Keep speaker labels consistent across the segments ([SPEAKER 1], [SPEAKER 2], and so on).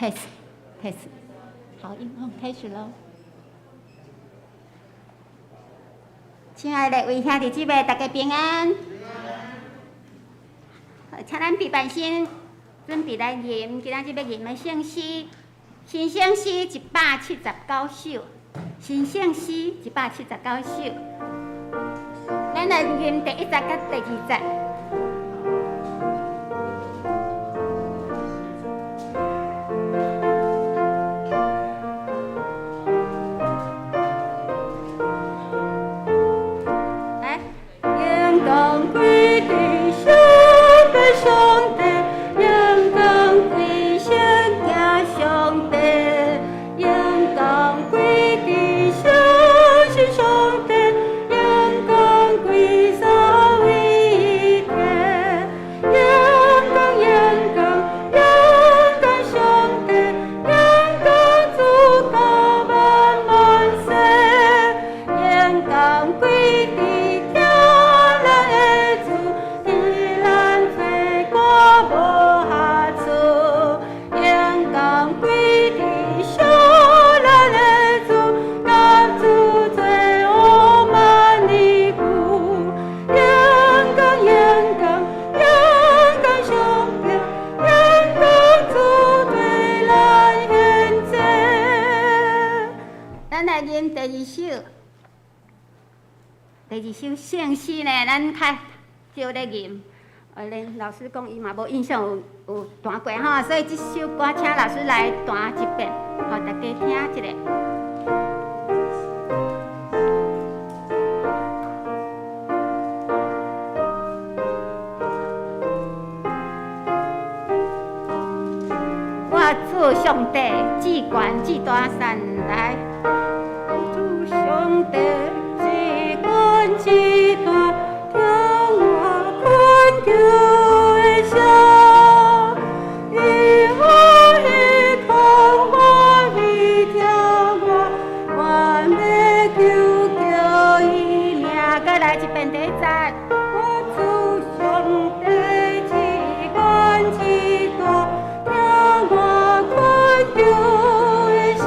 [SPEAKER 1] ，test test，好，音控開始囉。親愛的各位兄弟姊妹，大家平安。好，請咱備辦先準備來吟，今仔日欲吟的聖詩，新聖詩179首，新聖詩179首。咱來吟第一節佮第二節。來，應當歸地上的上帝，應當歸聖敬上帝，應當歸地相信上帝，應當歸三位一體，應當應當應當上帝，應當主高萬萬世，應當歸地聽咱的主，佇咱罪過無瑕疵，應當歸地惜咱的主，甲主做烏萬年久，應當應當應當上帝，應當主對咱獻祭。咱來吟第二首。第二首聖詩呢，咱較少咧吟。連老師講伊嘛無印象有彈過吼，所以這首歌請老師來彈一遍，予大家聽一下。我主上帝至懸至大山來，主上帝至懸至大，聽我懇求的聲，伊歡喜痛歡喜聽我，願欲求叫伊名。閣來一遍第一節。我主上帝至懸至大，聽我懇求的聲，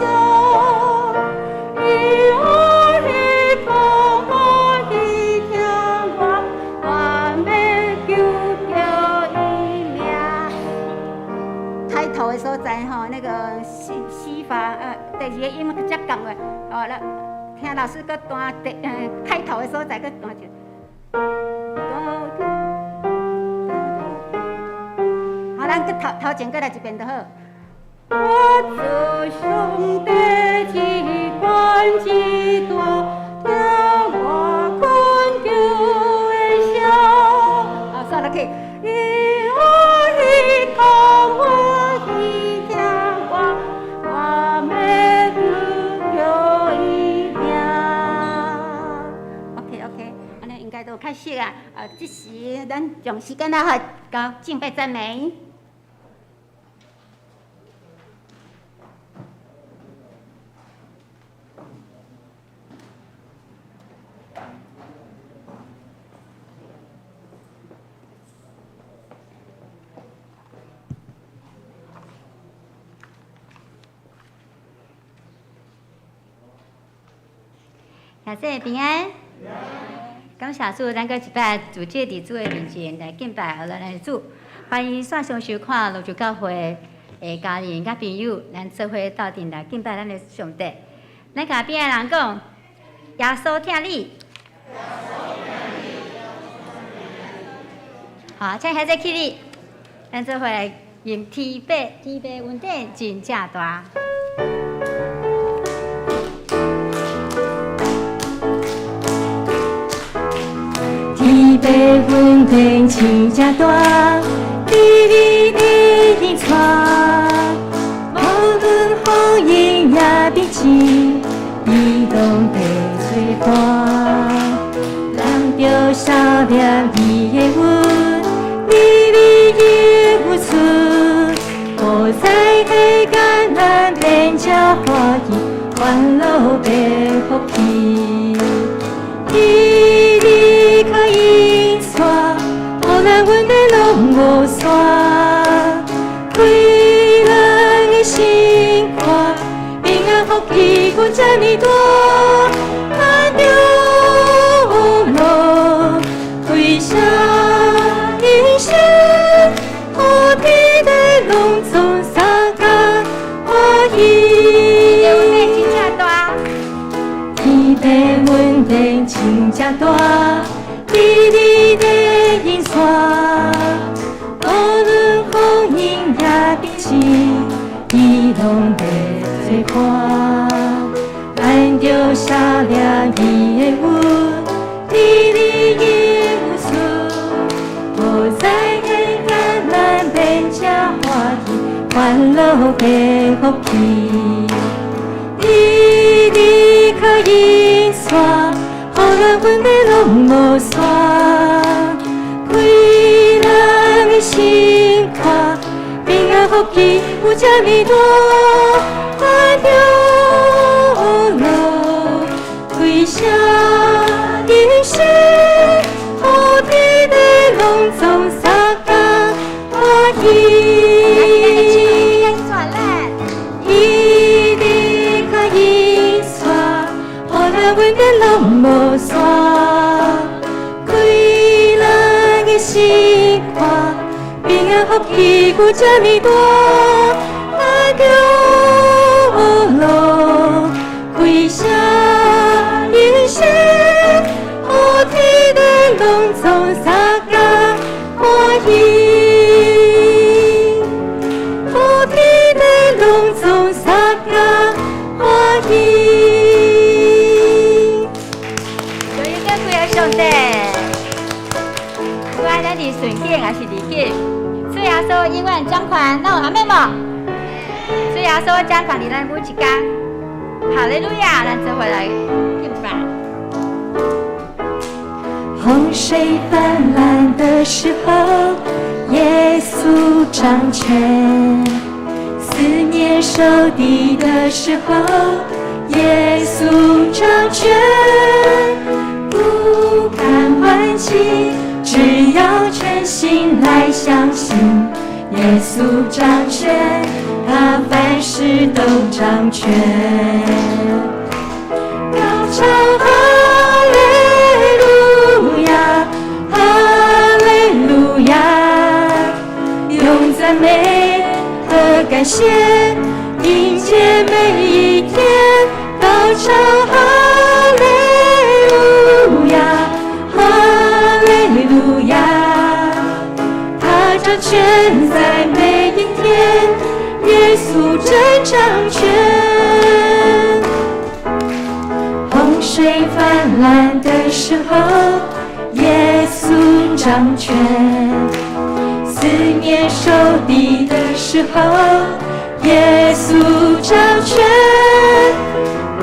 [SPEAKER 1] 伊歡喜痛歡喜聽我，願欲求叫伊名。開頭的所在吼，那個西西法第二個音才仝的，哦，來聽老師閣彈第開頭的所在閣彈一下。好，咱閣頭頭前閣來一遍就好。我主上帝至懸至大，聽我懇求的聲。好，煞落去。伊歡喜痛歡喜聽我，願欲求叫伊名。OK OK，按呢應該都較熟啊。這時咱將時間來交敬拜讚美。
[SPEAKER 2] 大家平安。感謝主，咱閣一擺組織佇主的面前來敬拜予咱的主。歡迎線上收看蘆洲教會的家人佮朋友，咱做伙鬥陣來敬拜咱的上帝。咱共邊仔人講，耶穌疼你。好，請兄弟起立，咱做伙來吟天父，天父恩典真正大。
[SPEAKER 3] 天父恩典真正大，美美的引帶，無論風雨也變晴，伊攏會做伴。人著少念伊的恩，美美伊有出，無在世艱難變才歡喜，煩惱變福氣。伊離開引帶，予咱阮的攏無散，開咱的心。這呢大，按著路，歸啥人生，予天地攏總相共歡喜。
[SPEAKER 2] 天地恩典真正大，
[SPEAKER 3] 天地恩典真正大，伫你的引帶，無論風湧也平靜，伊攏咧做伴。按著寫掠伊的恩，伫你應許，無再的艱難變這歡喜，歡樂變福氣。伊離開引帶，予咱問題攏無散，開咱的心肝，平安福氣有這呢大，按著路，歸啥人生，予天地攏總相共歡喜。伊離開引帶，予咱問題攏無散，開咱的心肝，平安福氣有這呢大，按著路，歸啥人生，予天地攏總相共歡喜。予天地攏總相共歡喜。
[SPEAKER 2] 榮耀歸予上帝。不管咱佇順境抑是逆境，主耶穌永遠掌權，敢有阿們無？主耶穌掌權佇咱每一工。哈利路亞，咱做伙來敬拜。
[SPEAKER 3] 洪水泛濫的時候，耶穌掌權；四面受敵的時候，耶穌掌權。不看環境，只要全心來相信，耶穌掌權，他凡事都掌權。高唱哈利路亞，哈利路亞，用讚美和感謝迎接每一天。高唱哈利路亞，哈利路亞，他掌權在每一天，耶穌真掌權。洪水泛濫的時候，耶穌掌權；四面受敵的時候，耶穌掌權。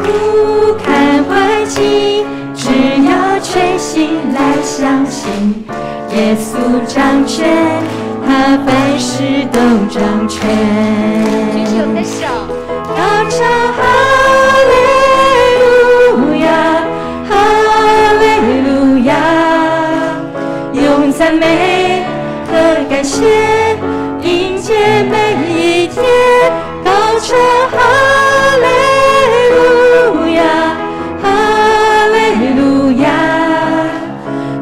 [SPEAKER 3] 不看環境，只要全心來相信，耶穌掌權，他凡事都掌權。
[SPEAKER 2] 舉起我們的手，
[SPEAKER 3] 高唱哈利路亞，哈利路亞，用讚美和感謝迎接每一天。高唱哈利路亞，哈利路亞，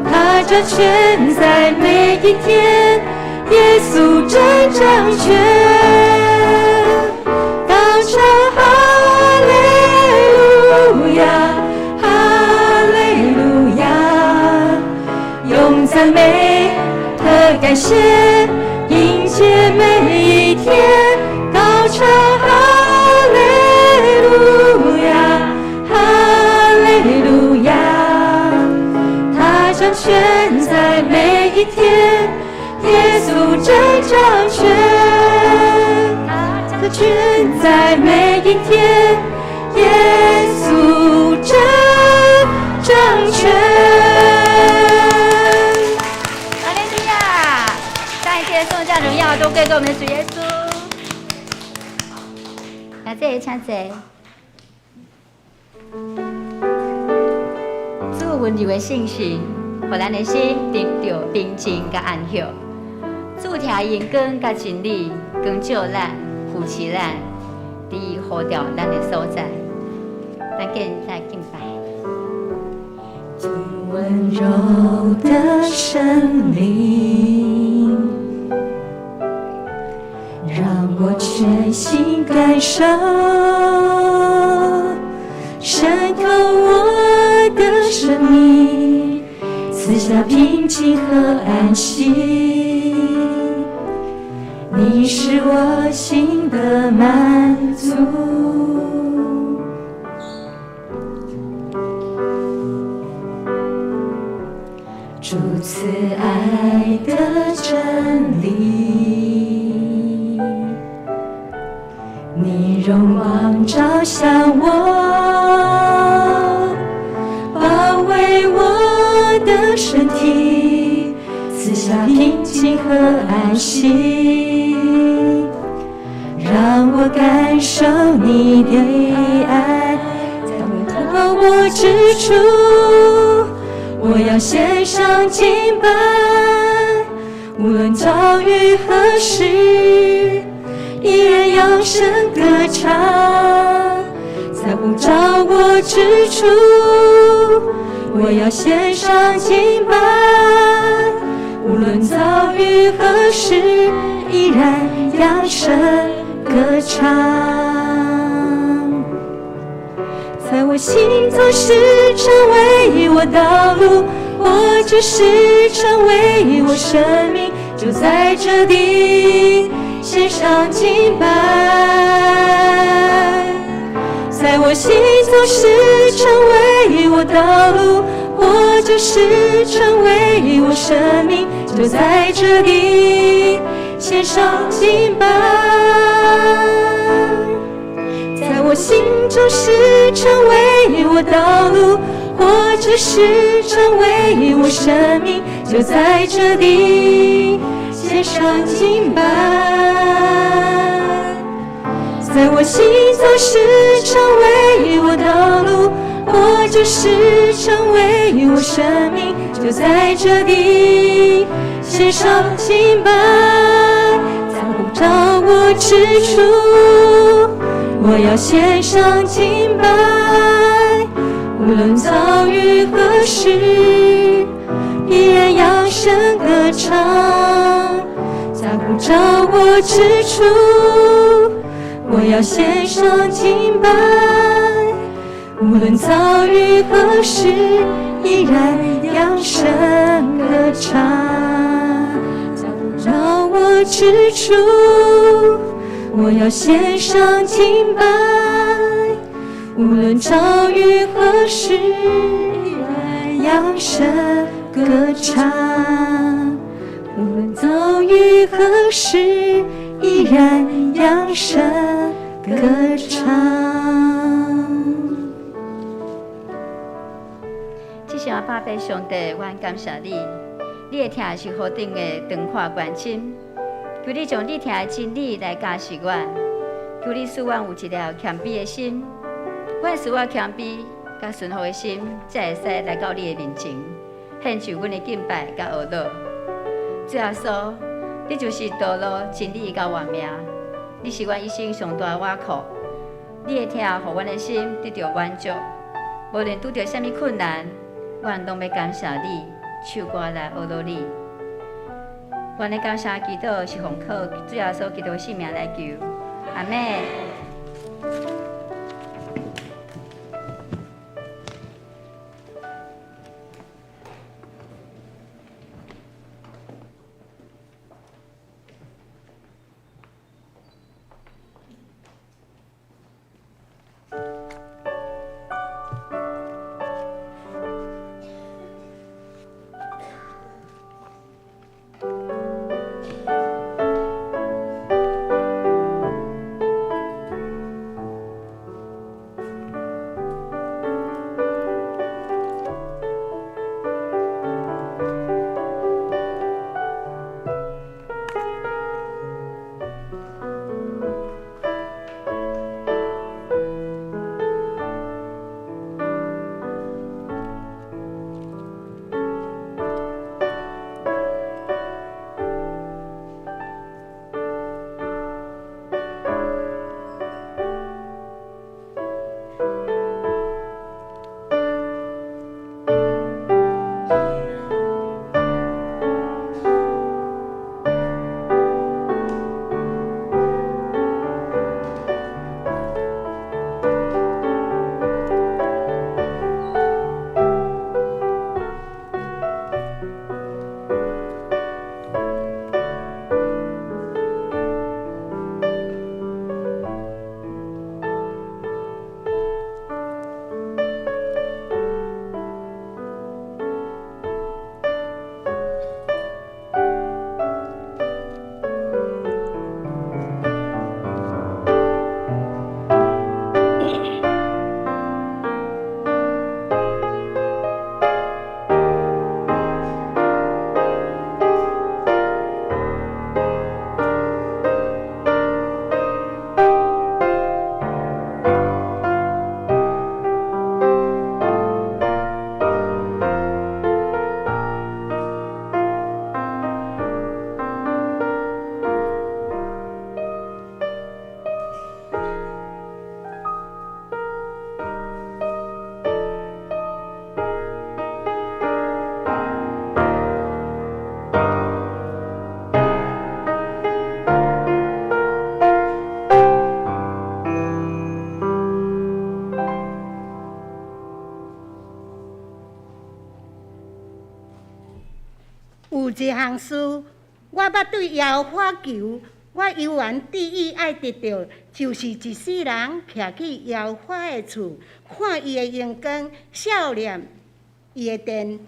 [SPEAKER 3] 他掌權在每一天，耶穌真掌權。高唱哈利路亞，哈利路亞，用讚美和感謝迎接每一天。高唱哈利路亞，哈利路亞，他掌權在每一天，耶穌真掌權。他掌權在每一天，耶穌真掌權。
[SPEAKER 2] 哈利路亞！將一切頌讚榮耀都歸給我們的主耶穌。來，這裡請坐。主溫柔的性情，予咱的心得著平靜佮安息。主疼榮光佮真理，光照咱，扶持咱，佇伊呼召咱的所在。咱見來敬拜。
[SPEAKER 3] 主溫柔的聖靈，讓我全心感受，滲透我的生命，賜下平靜和安息。你是我心的滿足。主慈愛的真理，你榮光照向我，包圍我的身體，賜下平靜和安息，讓我感受你的愛，在呼召我之處，我要獻上敬拜，無論遭遇何時，依然揚聲歌唱。在呼召我之處，我要獻上敬拜，無論遭遇何時，依然揚聲歌唱。在我行走時，成為我道路，活著時成為我生命，就在這地獻上敬拜。在我行走時，成為我道路，活著時成為我生命，就在這地獻上敬拜。在我行走時，成為我道路，活著時成為我生命，就在這地獻上敬拜。在我行走時，成為我道路，活著時成為我生命，就在這地獻上敬拜。在呼召我之處，我要獻上敬拜，無論遭遇何時，依然揚聲歌唱。在呼召我之處，我要獻上敬拜，無論遭遇何時，依然揚聲歌唱。在呼召我之處，我要獻上敬拜，無論遭遇何時，依然揚聲歌唱。無論遭遇何時，依然揚聲歌唱。
[SPEAKER 2] 至聖阿爸父上帝，阮感謝你，你的疼是何等的長闊寬深，求你將你疼的真理來教示阮，求你賜阮有一粒謙卑的心，阮需要謙卑佮順服的心，才會使來到你的面前，獻上阮的敬拜佮哀禱。主耶穌，你就是道路、真理佮活命，你是阮一生上大的倚靠。你的疼，予阮的心得著滿足。無論拄著啥物困難，阮攏欲感謝你，唱歌來呵咾你。阮的感謝祈禱是奉靠主耶穌基督聖名來求，阿們。
[SPEAKER 1] 有一項事，我捌對耶和華求，我猶原志意愛得著，就是一世人徛去耶和華的厝，看伊的榮光，數念伊的殿。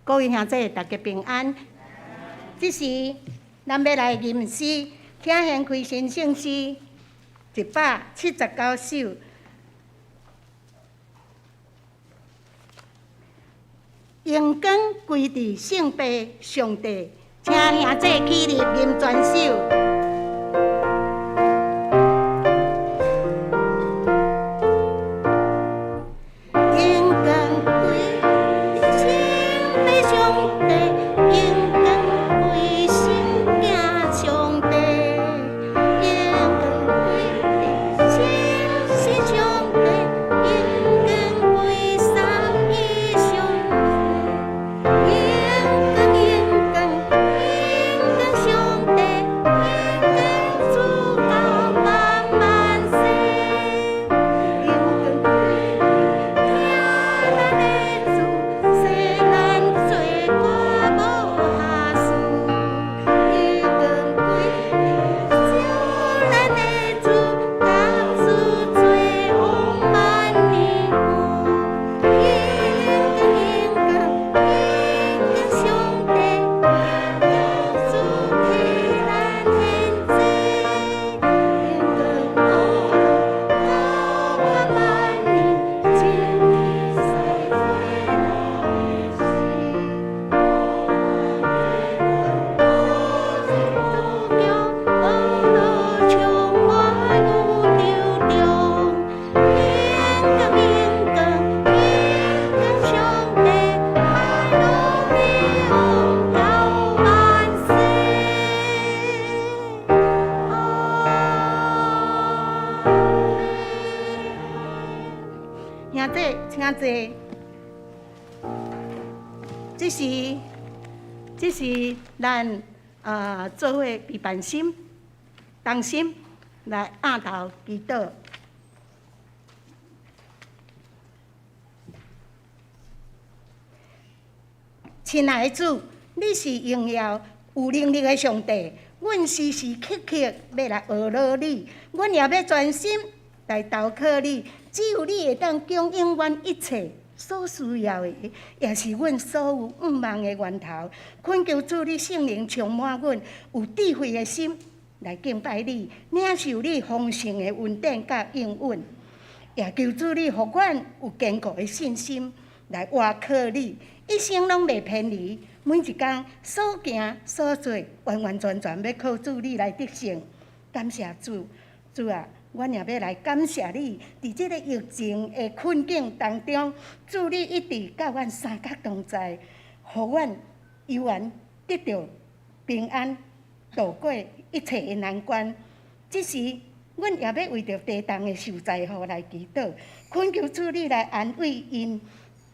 [SPEAKER 1] 各位兄弟，大家平安。這時，咱欲來吟詩，請掀開神聖詩179首。榮光歸佇聖父上帝，請兄弟起立吟全首。榮光歸聖父上帝，榮光歸聖囝上帝，榮光歸聖神上帝，榮光歸三一上帝，榮光榮光榮光上帝，榮光主到萬萬世，榮光歸聽咱的主，洗咱罪過無瑕疵，榮光歸救咱的主，甘主做王萬年久，榮光榮光榮光上帝，榮光主替咱獻祭，榮光阿羅到萬萬年，真理使做咱的阿羅充滿宇宙中，榮光榮光榮光上帝，哈利路亞到萬世。阿們。兄弟，請坐。這是咱做伙彼伴心、同心來徛頭祈禱。親愛的主，你是榮耀有能力的上帝，阮時時刻刻欲來呵咾你，阮也欲專心來投靠你。只有你會當供應阮一切所需要的，也是阮所有願望的源頭。懇求主，你聖靈充滿阮，有智慧的心來敬拜你，領受你豐盛的恩典佮應允。也求主你予阮有堅固的信心來倚靠你，一生攏袂偏離。每一工所行所做，完完全全欲靠主你來得勝。感謝主，主啊，阮也欲來感謝你，佇這个疫情的困境當中，主你一直佮阮相佮同在，予阮猶原得著平安，渡過一切的難關。這時，阮也欲為著地動的受災戶來祈禱，懇求主你來安慰𪜶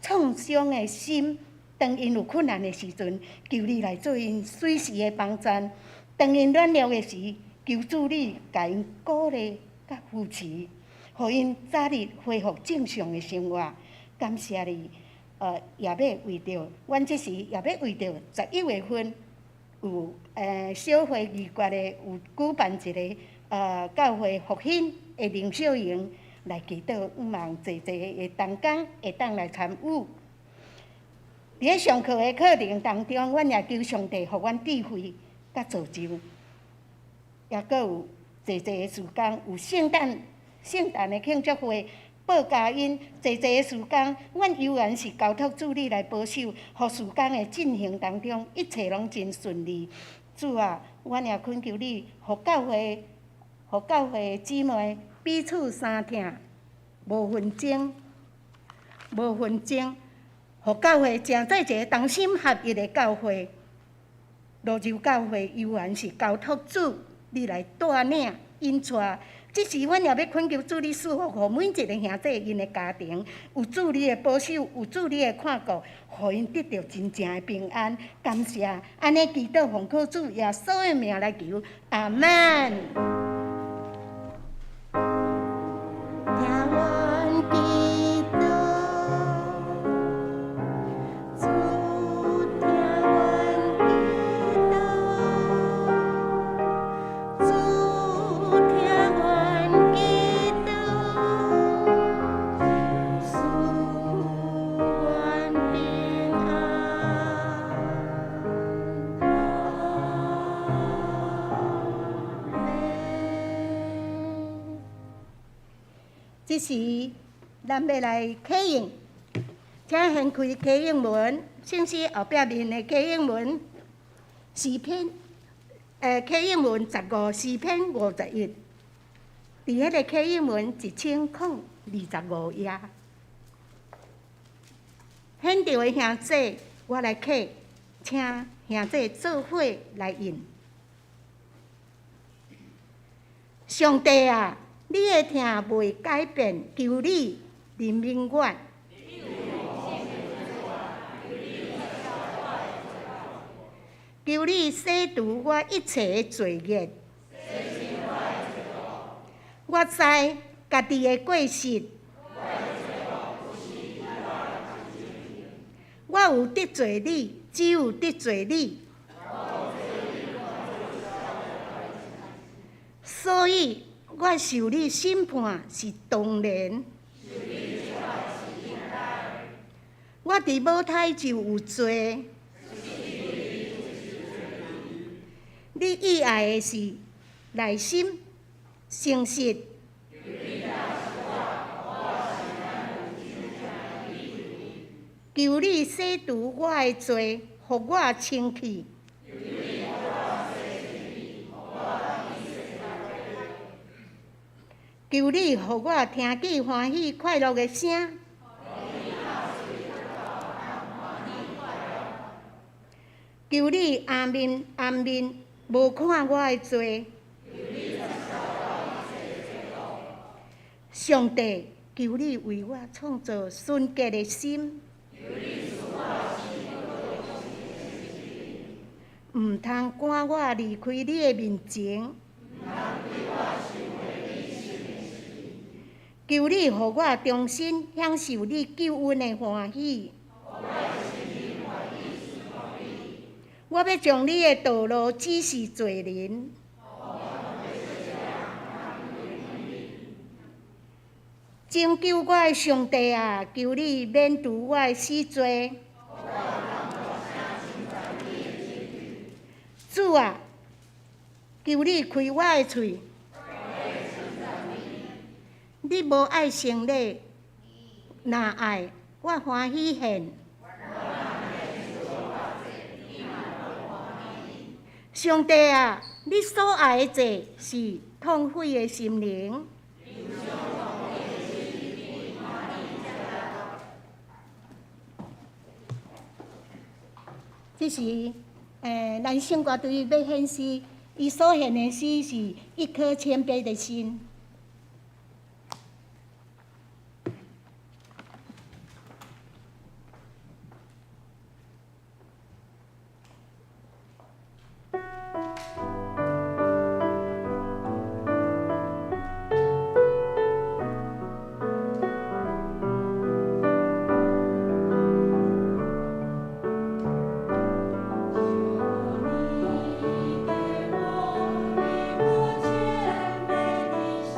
[SPEAKER 1] 創傷的心。當𪜶有困難的時陣，求你來做𪜶隨時的幫贊；當𪜶軟弱的時，求主你共𪜶鼓勵佮扶持，予𪜶早日恢復正常的生活。感謝你，也欲為著阮這時也欲為著11月份有小會議決的有舉辦一个教會復興的靈修營來祈禱，望濟濟的同工會當來參與。佇咧上課的課程當中，阮也求上帝予阮智慧佮造就，也閣有濟濟的事工，有聖誕的慶祝會、報佳音，濟濟的事工，阮猶原是交託主你來保守，予事工的進行當中，一切攏真順利。主啊，阮也懇求你，予教會的姊妹彼此相疼，無紛爭，無紛爭。予教會成做一个同心合一的教會，蘆洲教會猶原是交託主你來帶領引帶。這時，阮也欲懇求主你賜福，予每一个兄弟𪜶的家庭，有主你的保守，有主你的看顧，予𪜶得著真正的平安。感謝，按呢祈禱奉靠主耶穌的名來求，阿們。聽阮祈禱。這時，咱欲來啟應，請掀開啟應文，聖詩後壁面的啟應文，詩篇，啟應文15，詩篇51，佇彼个啟應文1025頁。現場的兄姊，我來啟，請兄姊做伙來應。上帝啊，你的疼袂改變，求你憐憫我。求你洗除我一切的罪孽。我知家己的過失，我有得罪你，只有得罪你。所以我受你審判是當然。我佇母胎就有罪。你意愛的是耐心、誠實。求你洗除我的罪，予我清氣。求你予我聽見歡喜快樂的聲。求你掩面掩面，無看我的罪。上帝，求你為我創造純潔的心。毋通趕我離開你的面前。求你予我重新享受你救恩的歡喜。我欲將你的道路指示罪人。拯救我的上帝啊，求你免除我的死罪。主啊，求你開我的喙。你無愛牲禮，若愛，我歡喜獻。上帝啊，你所愛的祭是痛悔的心靈。這是咱聖歌隊欲獻詩，伊所獻的詩是一顆謙卑的心。
[SPEAKER 3] 求你給我一顆謙卑的心。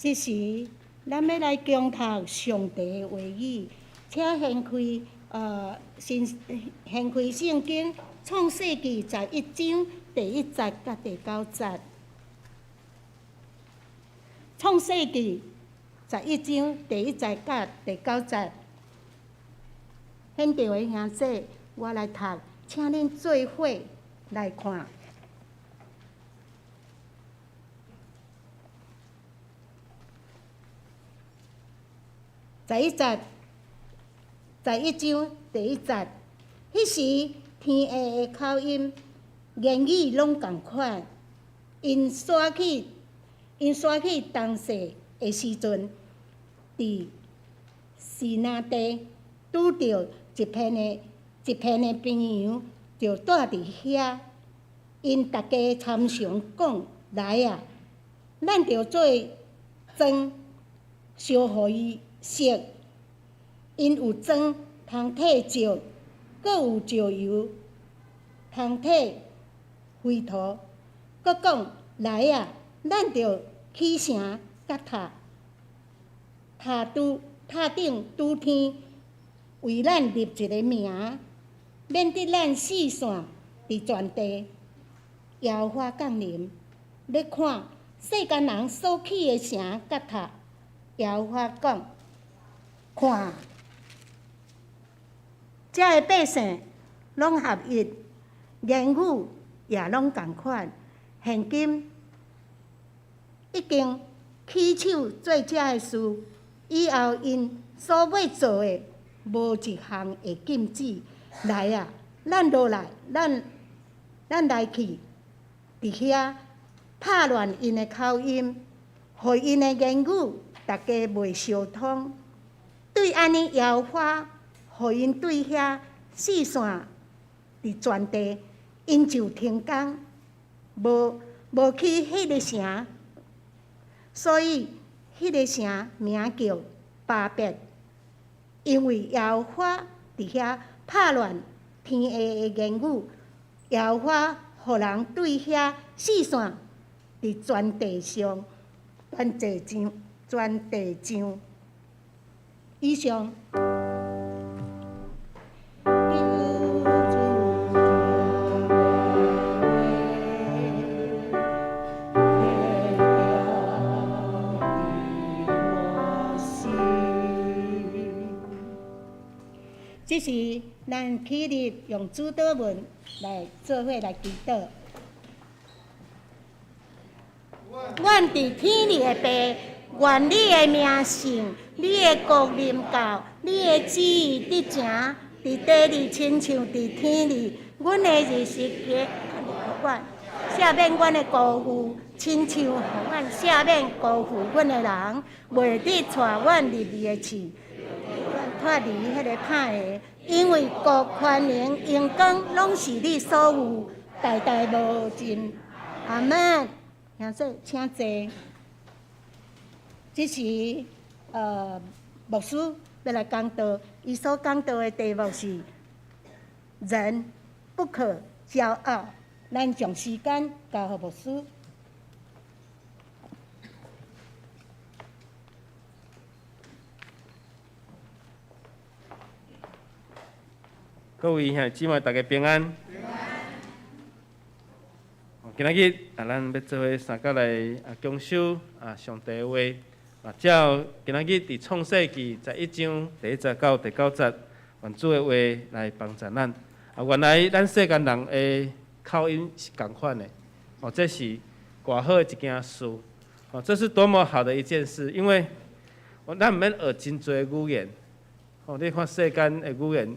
[SPEAKER 1] 這時，咱欲來恭讀上帝的話語，請掀開聖經創世記11章第1節佮第9節。創世記十一章第一節佮第九節，現場的兄弟，我來讀，請恁做伙來看。11節，11章第1節，彼時天下的口音、言語攏仝款，𪜶徙去東西的時陣，佇示拿地拄著一片的平原，就蹛佇遐。𪜶逐家參詳講：來啊，咱著做磚燒予伊熟。𪜶有磚通替石，閣有石油通替灰土。閣講：來啊，咱著起城佮塔，塔頂拄天，為咱立一个名，免得咱四散佇全地。耶和華降臨，欲看世間人所起的城佮塔。耶和華講：看，遮的百姓攏合一，言語也攏仝款。現今已經起手做這个事，以後𪜶所欲做的，無一項會禁止。來啊，咱落來，咱來去，佇遐拍亂𪜶的口音，予𪜶的言語逐家袂相通。對按呢，耶和華予𪜶對遐四散佇全地，𪜶就停工，無起彼个城，所以彼个城名叫巴別，因為耶和華佇遐拍亂天下的言語，耶和華予人對遐四散佇全地上，全地上，全地上。以上。這時，咱起立用主禱文來做伙來祈禱。阮佇天裡的父，願你的名聖，你的國臨到，你的旨意得成，佇地裡親像佇天裡。阮的日食給阮，赦免阮的辜負，親像予阮赦免辜負阮的人，袂得帶阮入你的試，脫離彼个歹的，因為國權能榮光攏是你所有，代代無盡。阿門。兄弟，請坐。這時，牧師欲來講道，伊所講道的題目是“人不可驕傲”。咱將時間交予牧師。
[SPEAKER 4] 各位兄弟姊妹，大家平安。今仔日啊，咱欲做伙相佮來啊，共修啊上帝的話啊，照今仔日佇創世記11章第1節到第9節，願主的話來幫助咱。啊，原來咱世間人的口音是仝款的，哦，這是偌好的一件事，哦，這是多麼好的一件事，因為咱毋免學真濟語言，哦，你看世間的語言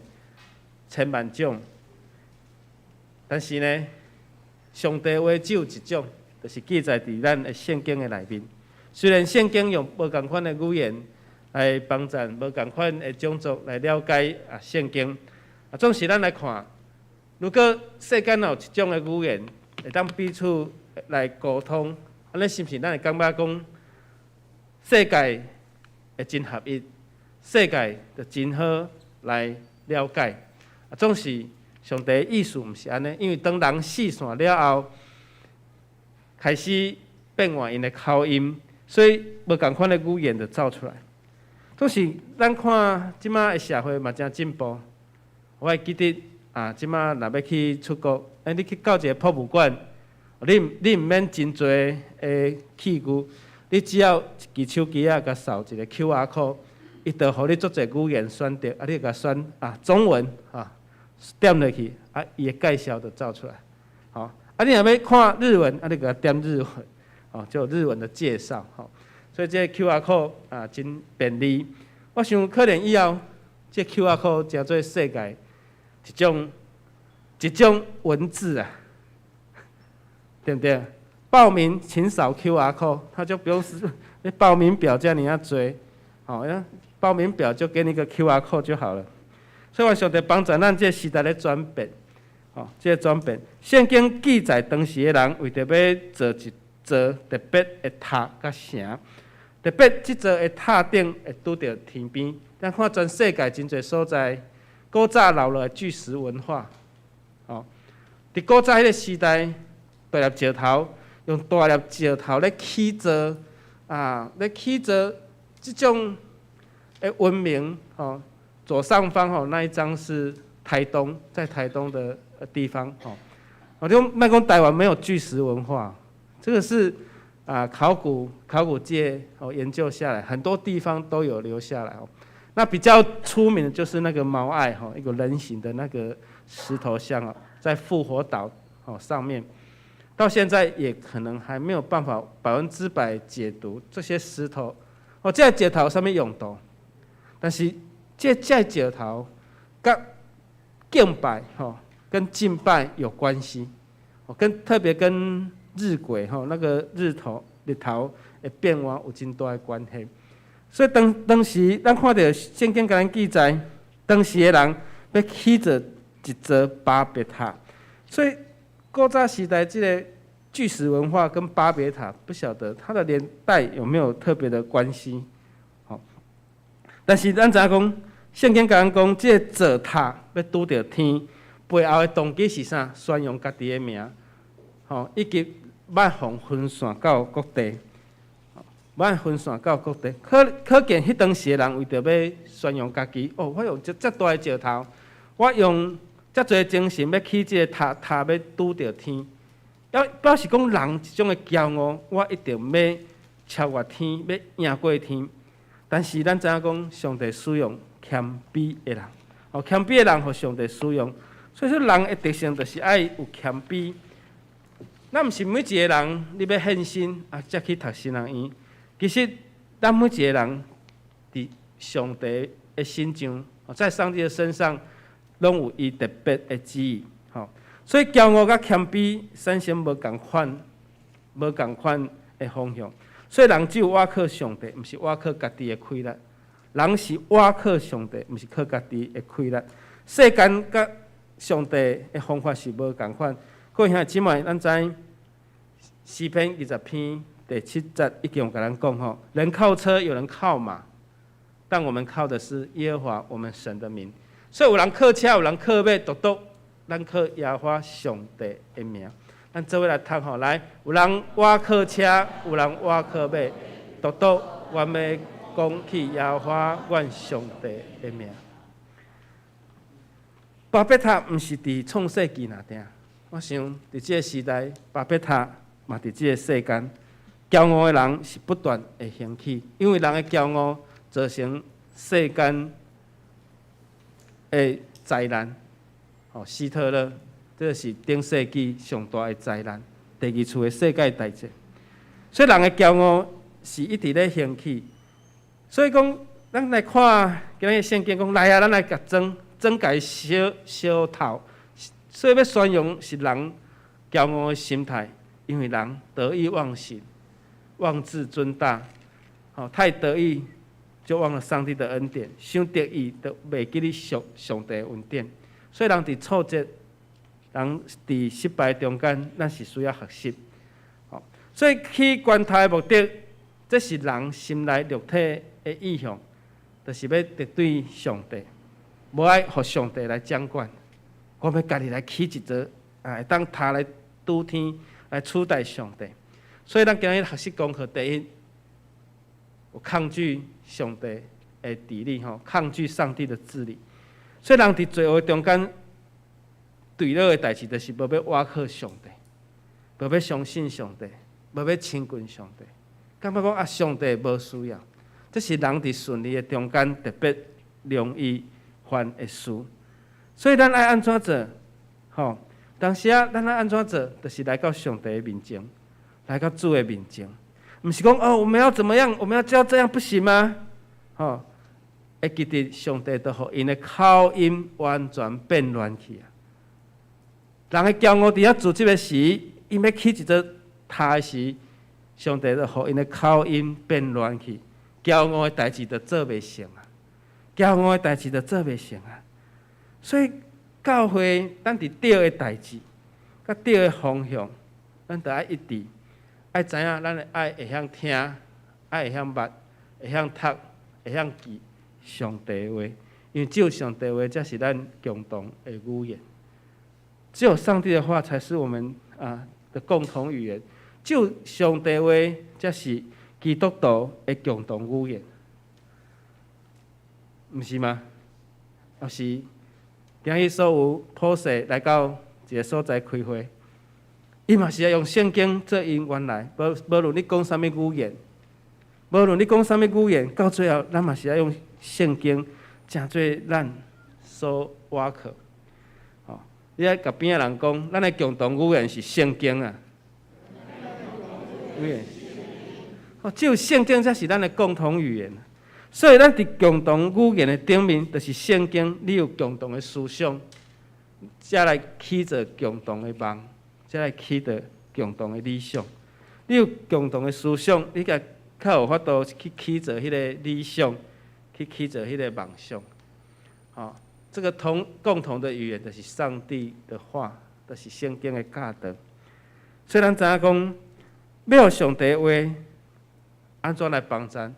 [SPEAKER 4] 千萬種，但是呢，上帝話只有一種，就是記載佇咱的聖經的內面。雖然聖經用無仝款的語言來幫助無仝款的種族來了解啊聖經，啊，總是咱來看，如果世間有一種的語言會當彼此來溝通，按呢是毋是咱會感覺講世界會真合一，世界就真好來了解？啊，總是上帝的意思毋是按呢，因為當人四散了後，開始變換𪜶的口音，所以無仝款的語言就走出來。都是咱看這馬的社會嘛誠進步，我會記得啊，這馬若欲去出國，欸，你去到一个博物館，你毋免真濟的器具，你只要一支手機仔共掃一个 QR code，伊就予你足濟語言選擇，啊，你共選啊中文啊，點落去，啊，伊的介紹就走出來，吼，啊，你若欲看日文，啊，你共點日文，哦，就日文的介紹，吼。所以這個 QR code 啊，真便利。我想可能以後，這個 QR code 成做世界一種文字啊，對毋對？報名請掃 QR code，他就不用是你報名表遮爾仔濟，吼，報名表就給你個 QR code 就好了。所以願上帝幫助咱這個時代咧轉變，吼，這個轉變。聖經記載當時的人為著欲造一座特別的塔佮城。特別這座的塔頂會拄著天邊，咱看全世界真濟所在，古早留落來巨石文化，吼，佇古早彼个時代，大粒石頭用大粒石頭咧起造，啊，咧起造這種的文明，吼，左上方吼那一張是台東，在台東的地方，吼，我就莫講台灣沒有巨石文化，這個是。啊，考古界哦研究下來，很多地方都有留下來哦。那比較出名的就是那個摩艾哈，一個人形的那個石頭像啊，在復活島哦上面，到現在也可能還沒有辦法100%解讀這些石頭。哦，這個石頭啥物用途？但是這石頭佮敬拜吼，跟敬拜有關係，哦，跟特別跟日晷吼，那個日頭的變化有真大的關係。所以當時咱看著聖經共咱記載，當時的人欲起造一座巴別塔。所以古早時代這个巨石文化跟巴別塔，不曉得它的年代有沒有特別的關係。吼，但是咱知影講，聖經共咱講，這个造塔欲拄著天，背後的動機是啥？宣揚家己的名，吼，以及欲予分散到各地，欲分散到各地。可見彼當時的人為著欲宣揚家己，哦，我用這大的石頭，我用遮濟精神欲起這个塔，塔欲拄著天，要表示講人一種的驕傲，我一定欲超越天，欲贏過天。但是咱知影講，上帝使用謙卑的人，哦，謙卑的人予上帝使用。所以說，人的特性就是愛有謙卑。咱毋是每一个人，你欲獻身啊，才去讀神學院。其實，咱每一个人佇上帝的身上，在上帝的身上，攏有伊特別的旨意。吼，所以驕傲佮謙卑產生無仝款的方向。所以人只有倚靠上帝，毋是倚靠家己的氣力。人是倚靠上帝，毋是靠家己的氣力。世間佮上帝的方法是無仝款。各位兄弟姊妹，咱知詩篇20篇第七節已經有共咱講吼，人靠車，有人靠馬，但我們靠的是耶和華我們神的名。所以有人靠車，有人靠馬，獨獨咱靠耶和華上帝的名。咱做伙來讀吼，來，有人倚靠車，有人倚靠馬，獨獨我們講起耶和華阮上帝的名。巴別塔毋是佇創世記爾定，我想佇這个時代，巴別塔嘛佇這个世間，驕傲的人是不斷會興起，因為人的驕傲造成世間的災難。吼，希特勒，這个是頂世紀上大的災難，第二次的世界大戰。所以人的驕傲是一直咧興起。所以講，咱來看今日聖經講，來啊，咱來共裝裝共燒燒透。所以欲宣揚是人驕傲的心態，因為人得意忘形，妄自尊大，吼，太得意就忘了上帝的恩典，傷得意就袂記得上帝的恩典。所以人佇挫折、人佇失敗中間，咱是需要學習。吼，所以起懸塔的目的，這是人心內肉體的意向，就是欲敵對上帝，無愛予上帝來掌管。我欲家己來起一座，啊，會當塔來拄天，來取代上帝。所以咱今日學習功課，第一，有抗拒上帝的治理吼，抗拒上帝的治理。所以人佇罪惡中間墜落的代誌，就是無欲倚靠上帝，無欲相信上帝，無欲親近上帝，感覺講啊，上帝無需要。這是人佇順利的中間特別容易犯的事。所以咱愛按怎做？吼，當時啊，咱愛按怎做？就是來到上帝的面前，來到主的面前。毋是講哦，我們要怎麼樣？我們要就要這樣不行嗎？吼，會記得上帝就予𪜶的口音完全變亂去啊！人的驕傲佇遐組織的時，𪜶欲起一座塔的時，上帝就予𪜶的口音變亂去，驕傲的代誌就做袂成啊！驕傲的代誌就做袂成啊！所以教會咱佇對的代誌，佮對的方向，咱著愛一致，愛知影咱的愛會曉聽，愛會曉捌，會曉讀，會曉記上帝話，因為只有上帝話才是咱共同的語言。只有上帝的話才是我們的共同語言。只有上帝話才是基督徒的共同語言，毋是嗎？抑是今日所有普世來到一个所在開會，伊嘛是愛用聖經做𪜶原來，無論你講啥物語言，無論你講啥物語言，到最後咱嘛是愛用聖經，成做咱所倚靠。吼，你愛共邊仔人講，咱的共同語言是聖經啊。語言，哦，只有聖經才是咱的共同語言。所以咱佇共同語言的頂面，就是聖經，你有共同的思想，才來起造共同的夢，才來起造共同的理想。你有共同的思想，你才較有法度去起造彼个理想，去起造彼个夢想。吼，這個共同的語言，就是上帝的話，就是聖經的教導。所以咱知影講，欲予上帝話按怎來幫贊，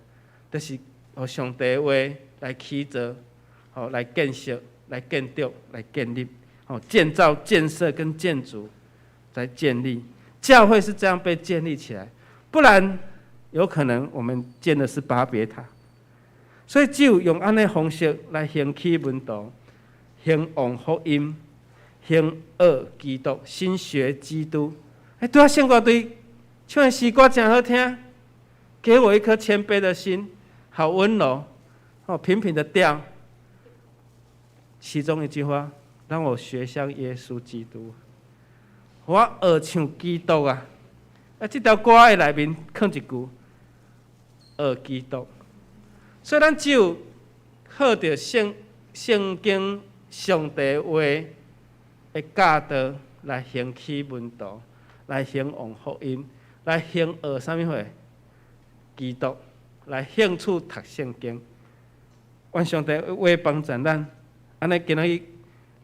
[SPEAKER 4] 就是予上帝話來起造，吼，來建設、來建築、來建立，吼，建造、建設跟建築來建立。教會是這樣被建立起來，不然有可能我們建的是巴別塔。所以只有用按呢方式來興起門徒，興旺福音，興學基督，新學基督。欸，對啊，聖歌隊唱的詩歌誠好聽，給我一顆謙卑的心，好溫柔，哦，平平的調。其中一句話，讓我學像耶穌基督，我學像基督啊！啊，這條歌的內面囥一句，學基督。所以咱只有靠著聖經上帝話的教導來興起門徒，來興旺福音，來興學啥物貨？基督，來興趣讀聖經。願上帝話幫助咱，按呢今仔日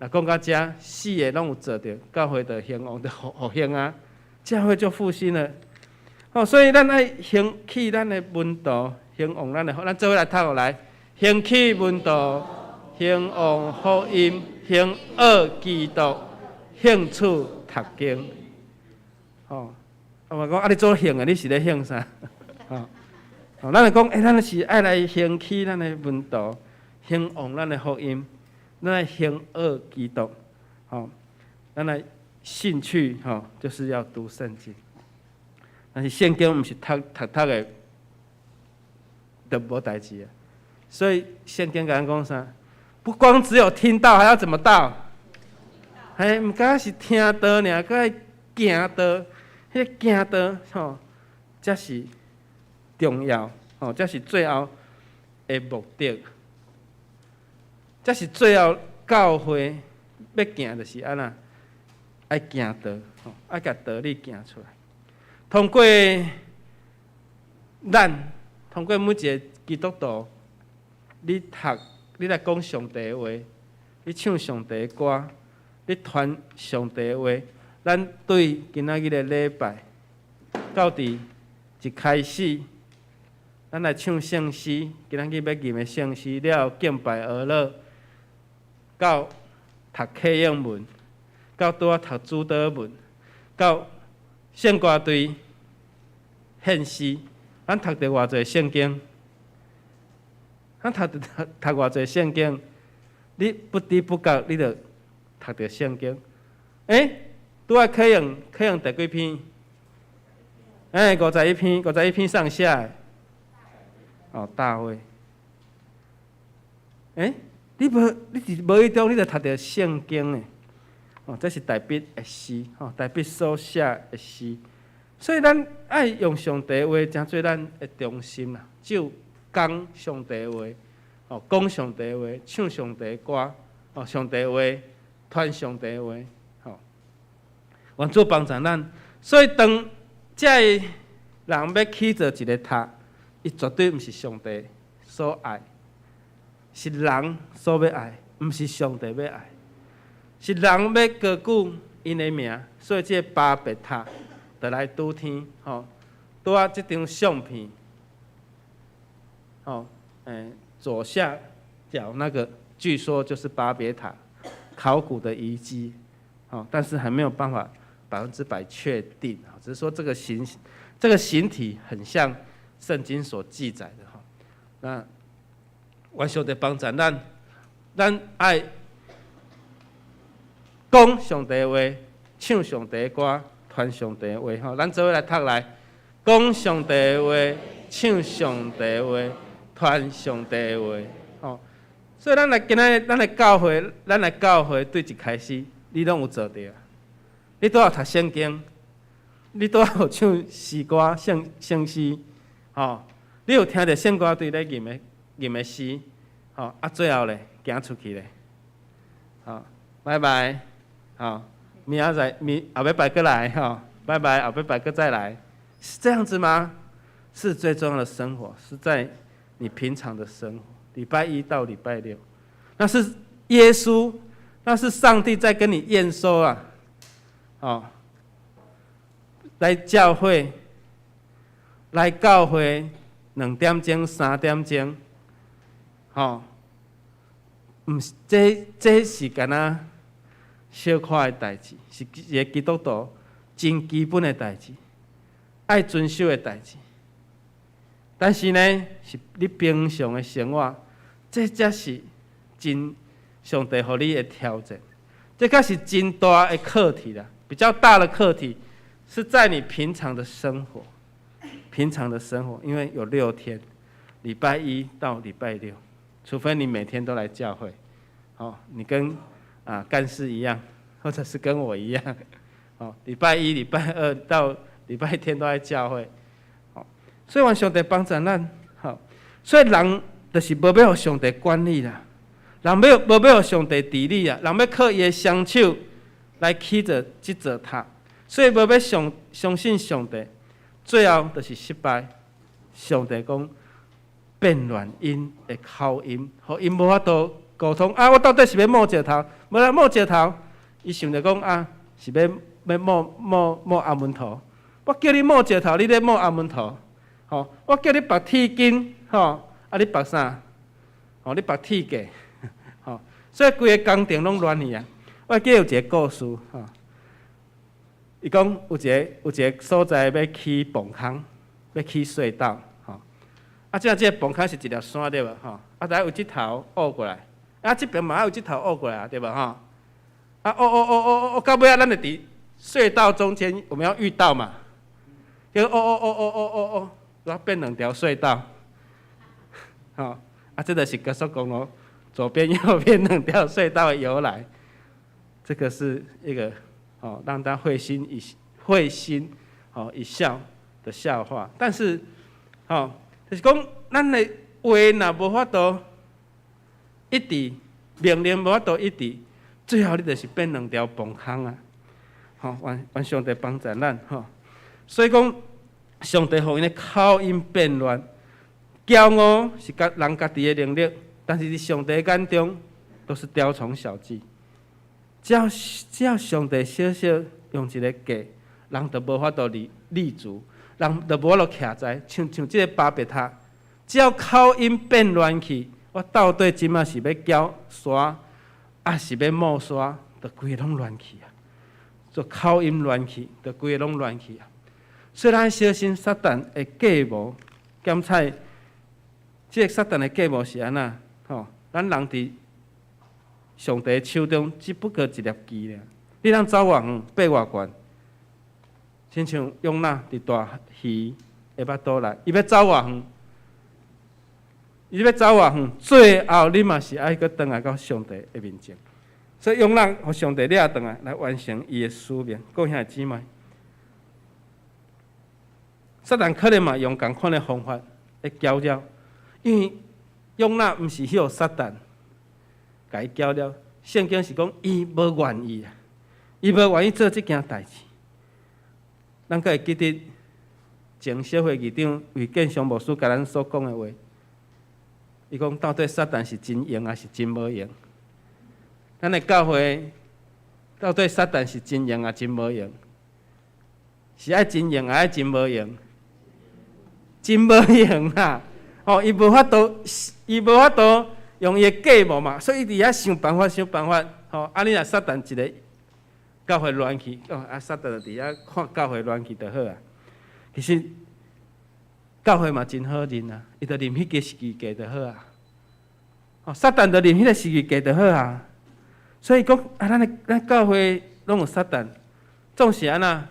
[SPEAKER 4] 若講到遮，四个攏有做著，教會就興旺，就復興啊，教會就復興了。哦，所以咱愛興起咱的門徒，興旺咱的，咱做伙來讀落來，興起門徒，興旺福音，興學基督，興趣讀經。吼，啊我講啊，你做興的，你是咧興啥？吼，哦，咱來講，欸，咱是愛來興起咱的門徒，興旺咱的福音，咱來興學基督，吼，咱來興趣，吼，就是要讀聖經。但是聖經毋是讀讀讀的，就無代誌啊。所以聖經共咱講啥？不光只有聽到，還要怎麼到？嘿，毋敢是聽道爾，閣愛行道。彼个行道吼，才是重要，吼，才是最後的目的。這是最後教會欲行，就是按怎？愛行道，吼，愛共道理行出來。通過咱，通過每一个基督徒，你讀，你來講上帝的話，你唱上帝的歌，你傳上帝的話，咱對今仔日的禮拜，到佇一開始，咱來唱聖詩，今仔日欲吟的聖詩了後敬拜阿樂，到讀啟應文，到拄仔讀主禱文，到聖歌隊獻詩，咱讀著偌濟聖經？咱讀讀讀偌濟聖經，你不知不覺你就讀著聖經。拄仔啟用啟用第幾篇？51篇，五十一篇上寫的。哦，大衛。你無你佇無意中你就讀著聖經的。哦，這是大衛的詩，吼，大衛所寫的詩。所以咱愛用上帝話成做咱的中心啦，只有講上帝話，哦，講上帝話，唱上帝歌，哦，上帝話，傳上帝話，吼，願主幫助咱。所以當這个人欲起造一个塔，伊絕對毋是上帝所愛，是人所欲愛，毋是上帝欲愛，是人欲高舉𪜶的名，所以這个巴別塔就來拄天，吼，拄仔這張相片，吼，左下角那個，據說就是巴別塔考古的遺跡，吼，但是還沒有辦法100%確定，只是說這個形體很像聖經所記載的，吼。那願上帝幫助咱，咱愛講上帝話，唱上帝歌，傳上帝話，吼，咱做伙來讀來，講上帝話，唱上帝話，傳上帝話，吼。所以咱來今仔日，咱來教會，咱來教會對一開始，你攏有做著。你拄仔讀聖經，你拄仔有唱詩歌、聖聖詩，吼，你有聽著聖歌隊咧吟的吟的詩，吼，啊，最後咧，行出去咧，吼，拜拜，吼。明仔載，明後禮拜閣來吼，拜拜，後禮拜閣再來，是這樣子嗎？是最重要的生活，是在你平常的生活，禮拜一到禮拜六，那是耶穌，那是上帝在跟你驗收啊，哦，來教會，來教會2點鐘、3點鐘，吼，毋是，這這是敢若小可的代誌，是一個基督徒真基本的代誌，愛遵守的代誌。但是呢，是你平常的生活，這才是真上帝予你的挑戰，這才是真大的課題啦。比較大的課題是在你平常的生活，平常的生活，因為有6天，禮拜一到禮拜六，除非你每天都來教會，哦，你跟幹事一樣，或者是跟我一樣，哦，禮拜一、禮拜二到禮拜天都在教會，哦，所以願上帝幫助咱，好，所以人就是無欲予上帝管理啦，人欲無欲予上帝治理啊，人欲靠伊的雙手來起造這座塔，所以無欲相相信上帝，最後就是失敗。上帝講變亂𪜶的口音，予𪜶無法度溝通啊！我到底是欲摸石頭，無啦摸石頭，伊想著講啊，是欲欲摸摸摸阿門頭。我叫你摸石頭，你咧摸阿門頭，吼！我叫你縛鐵筋，吼！啊，你縛啥？吼！你縛鐵架，吼！所以規个工程攏亂去啊！我記得有一个故事，吼！伊講有一个所在欲起磅空，欲起隧道，吼！啊，這這个磅空是一粒山對無？吼！啊，來有這頭挖過來。啊，這邊嘛有這頭挖過來啊，對無吼？啊，挖挖挖挖挖，到尾仔咱就佇隧道中間，我們要遇到嘛？結果挖挖挖挖挖挖挖，然後變兩條隧道，吼！啊，這就是高速公路左邊右邊兩條隧道的由來。這個是一個哦，讓大家會心哦一笑的笑話。但是，吼，就是講咱的話若無法度一致，命令無法度一致，最後你就是變兩條磅空啊！吼，願願上帝幫助咱吼。所以講，上帝予𪜶的口音變亂，驕傲是家人家己的能力，但是佇上帝眼中都是雕蟲小技。只要上帝小小用一个計，人就無法度立立足，人就無法度徛在。像像這个巴別塔，只要口音變亂去，我到底這馬是欲撬沙，抑是欲抹沙，就規个攏亂去啊！就口音亂去，就規个攏亂去啊！所以咱小心撒旦的計謀，檢採這個撒旦的計謀是按怎？吼，咱人佇上帝手中只不過一粒棋爾。你通走偌遠，爬偌懸，親像約拿佇大魚的腹肚內，伊欲走偌遠，伊欲走偌遠，最後你嘛是愛閣轉來到上帝的面前。所以約拿予上帝掠轉來，來完成伊的使命。各位兄弟姊妹，撒旦可能嘛用仝款的方法來攪擾，因為約拿毋是予撒旦共伊攪擾，聖經是講伊無願意啊，伊無願意做這件代誌。咱閣會記得前小會議長魏建祥牧師共咱所講的話，伊講到底撒旦是真閒抑是真無閒？咱的教會到底撒旦是真閒抑真無閒？是愛真閒抑愛真無閒？真無閒啦！哦，伊無法度，伊無法度用伊的計謀嘛，所以伊佇遐想辦法，想辦法。吼，啊，你若撒旦一个教會亂去，哦，啊，撒旦就佇遐看教會亂去就好啊。其實教會嘛真好認啊，伊就認彼個十字架就好啊。哦，撒旦就認彼個十字架就好啊。所以講啊，咱的咱教會攏有撒旦，總是按怎？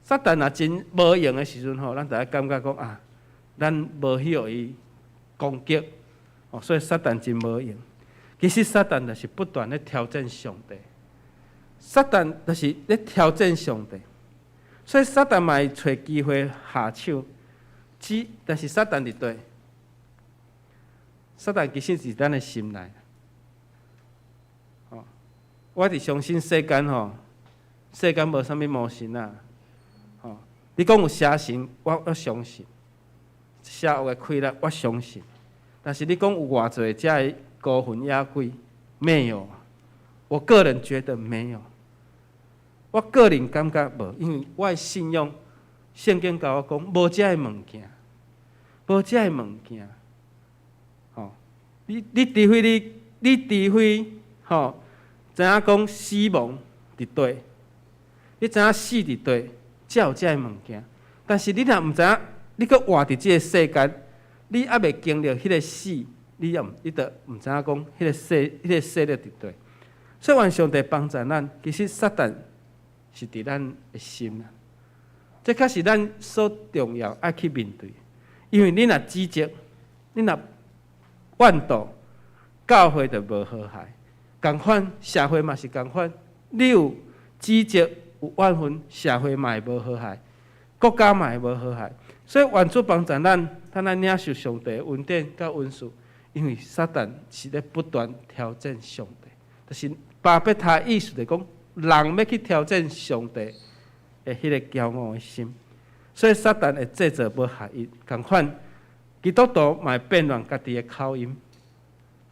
[SPEAKER 4] 撒旦若真無閒的時陣吼，咱就愛感覺講啊，咱無去予伊攻擊，哦，所以撒旦真無閒。其實撒旦就是不斷咧挑戰上帝，撒旦就是咧挑戰上帝，所以撒旦嘛會揣機會下手。只但是撒旦佇佗？撒旦其實是咱的心內。哦，我佇相信世間吼，世間無啥物魔神啊。吼，你講有邪神，我相信；邪惡的氣力，我相信。但是你講有偌濟遮的孤魂野鬼，沒有。我個人覺得沒有。我個人感覺無，因為我的信仰，聖經共我講，無遮的物件，無遮的物件。吼，你除非吼，知影講死亡佇佗，你知影死佇佗，才有遮的物件。但是你若毋知影，你閣活佇這個世間，你猶未經歷彼個死，你也毋，你就毋知影講彼個勢力佇佗。所以願上帝幫助咱，其實撒旦是佇咱的心啊，這較是咱所重要愛去面對。因為你若指責，你若怨妒，教會就無和諧。仝款社會嘛是仝款，你有指責有怨恨，社會嘛會無和諧，國家嘛會無和諧。所以願主幫助咱，咱愛領受上帝的恩典佮恩賜，因為撒旦是咧不斷挑戰上帝，就是巴別塔意思就講，人欲去挑戰上帝的彼个驕傲的心，所以撒旦會製造無合一，仝款基督徒嘛會變亂家己的口音。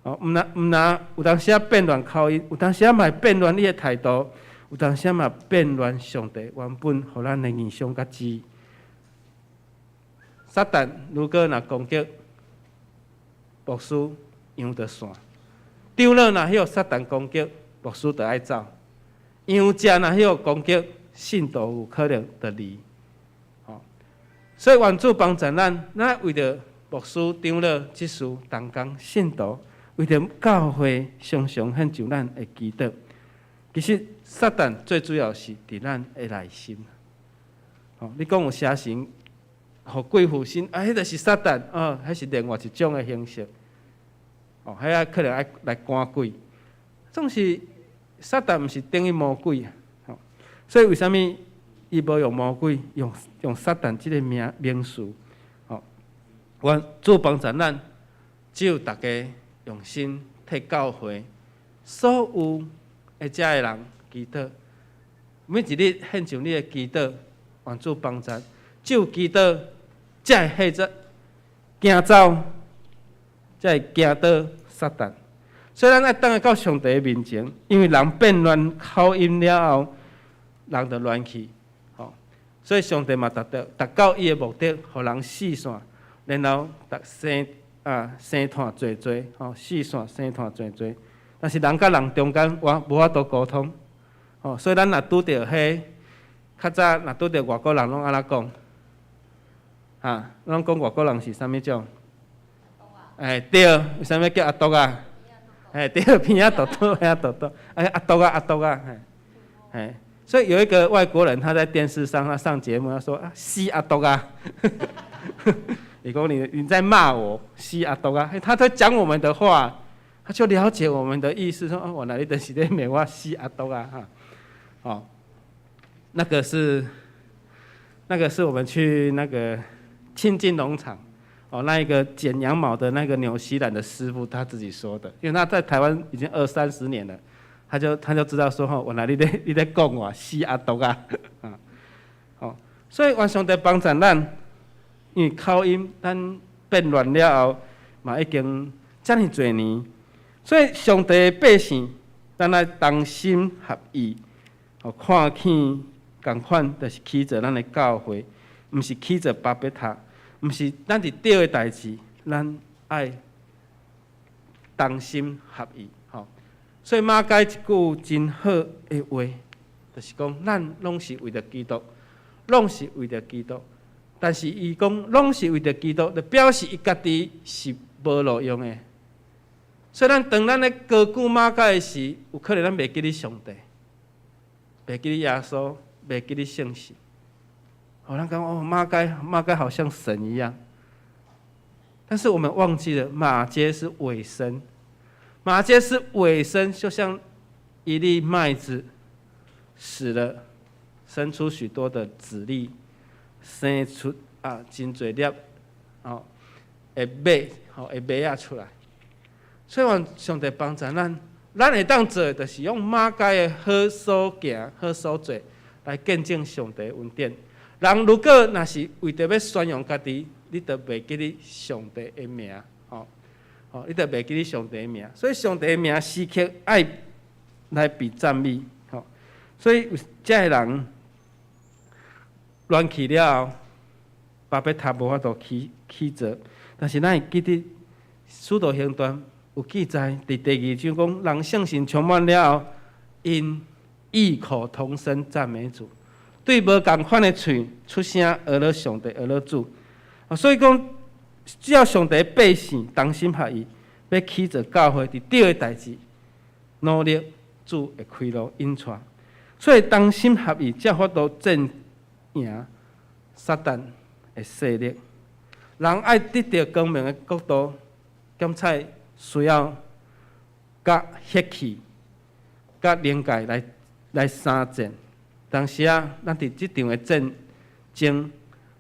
[SPEAKER 4] 哦，毋若有當時仔變亂口音，有當時仔嘛會變亂你的態度，有當時仔嘛變亂上帝原本予咱的異象佮旨意。撒旦如果若攻擊牧師，羊就散；長老若予撒旦攻擊，牧師就愛走；羊隻若予攻擊，信徒有可能就離。吼，所以願主幫助咱，咱為著牧師、長老、執事、同工、信徒，為著教會，常常獻上咱的祈禱。其實撒旦最主要是佇咱的內心。吼，你講有邪神，予鬼附身，啊，彼個是撒旦，哦，彼是另外一種的形式。哦，彼個可能愛來趕鬼。總是撒旦毋是等於魔鬼啊。吼，所以為啥物伊無用魔鬼，用撒旦這个名詞？吼，願主幫助咱，只有逐家用心替教會所有的遮的人祈禱，每一日獻上你的祈禱，願主幫助，只有祈禱，才會嚇驚走，才會驚倒撒旦。所以咱愛轉來到上帝的面前，因為人變亂口音了後，人就亂去，吼。所以上帝嘛達到伊的目的，予人四散，然後逐生啊生湠濟濟，吼，四散生湠濟濟。但是人佮人中間，我無法度溝通，吼。所以咱若拄著彼較早若拄著外國人，攏按怎講？哈，攏講外國人是啥物種？哎，對，為啥物叫阿篤仔？哎，對，鼻仔嘟嘟，鼻仔嘟嘟，哎，阿篤仔，阿篤仔，嘿，嘿，所以有一個外國人，他在電視上，他上節目，他說啊，死阿篤仔，你講你在罵我，死阿篤仔，他在講我們的話，他就了解我們的意思，說哦，原來你就是咧罵我死阿篤仔哈，哦，那個是我們去那個清境農場。哦，那一個剪羊毛的那個紐西蘭的師傅他自己說的，因為他在台灣已經二三十年了，他就知道說吼，原來你咧講我死阿篤仔，啊，哦，所以願上帝幫助咱，因為口音咱變亂了後，嘛已經遮爾濟年，所以上帝的百姓，咱愛同心合意，哦，看見仝款，就是起造咱的教會，毋是起造巴別塔。毋是咱佇對的代誌，咱愛同心合意，吼。所以馬該一句真好的話，就是講咱攏是為著基督，攏是為著基督。但是伊講攏是為著基督，就表示伊家己是無路用的。所以咱當咱咧高舉馬該的時，有可能咱袂記得上帝，袂記得耶穌，袂記得聖神。哦，咱講哦，馬該馬該好像神一樣，但是我們忘記了馬偕是委身，馬偕是委身，就像一粒麥子死了，生出許多的子粒，生出啊真濟粒哦，會麥吼會麥仔出來。所以願上帝幫助咱，咱會當做的就是用馬該的好所行、好所做來見證上帝恩典。人如果若是為著欲宣揚家己，你就袂記得上帝的名，吼，吼，你就袂記得上帝的名。所以上帝的名時刻愛來被讚美，吼。所以這个人亂去了後，巴別塔無法度起造，但是咱會記得《使徒行傳》有記載，佇第二章講，人聖神充滿了後，𪜶異口同聲讚美主。對無仝款的喙出聲，阿羅上帝，阿羅主。所以講，只要上帝百姓同心合意，欲起造教會，佇對的代誌，努力主會開路引帶。所以同心合意，才法度戰贏撒旦的勢力。人愛得著光明的國度，檢採需要佮血氣、佮靈界來相戰。當時啊，咱佇這場的戰爭，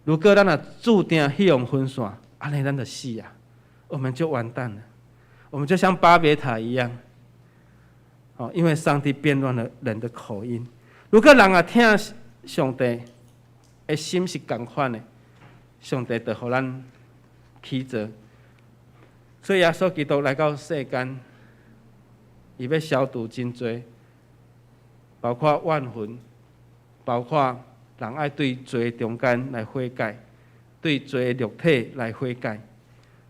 [SPEAKER 4] 如果咱若注定彼予分散，按呢咱就死啊，我們就完蛋了。我們就像巴別塔一樣，哦，因為上帝變亂了人的口音。如果人若疼上帝的心是仝款的，上帝就予咱起造。所以耶穌基督來到世間，伊欲消除真濟，包括怨恨。包括人愛對罪中間來悔改，對罪肉體來悔改。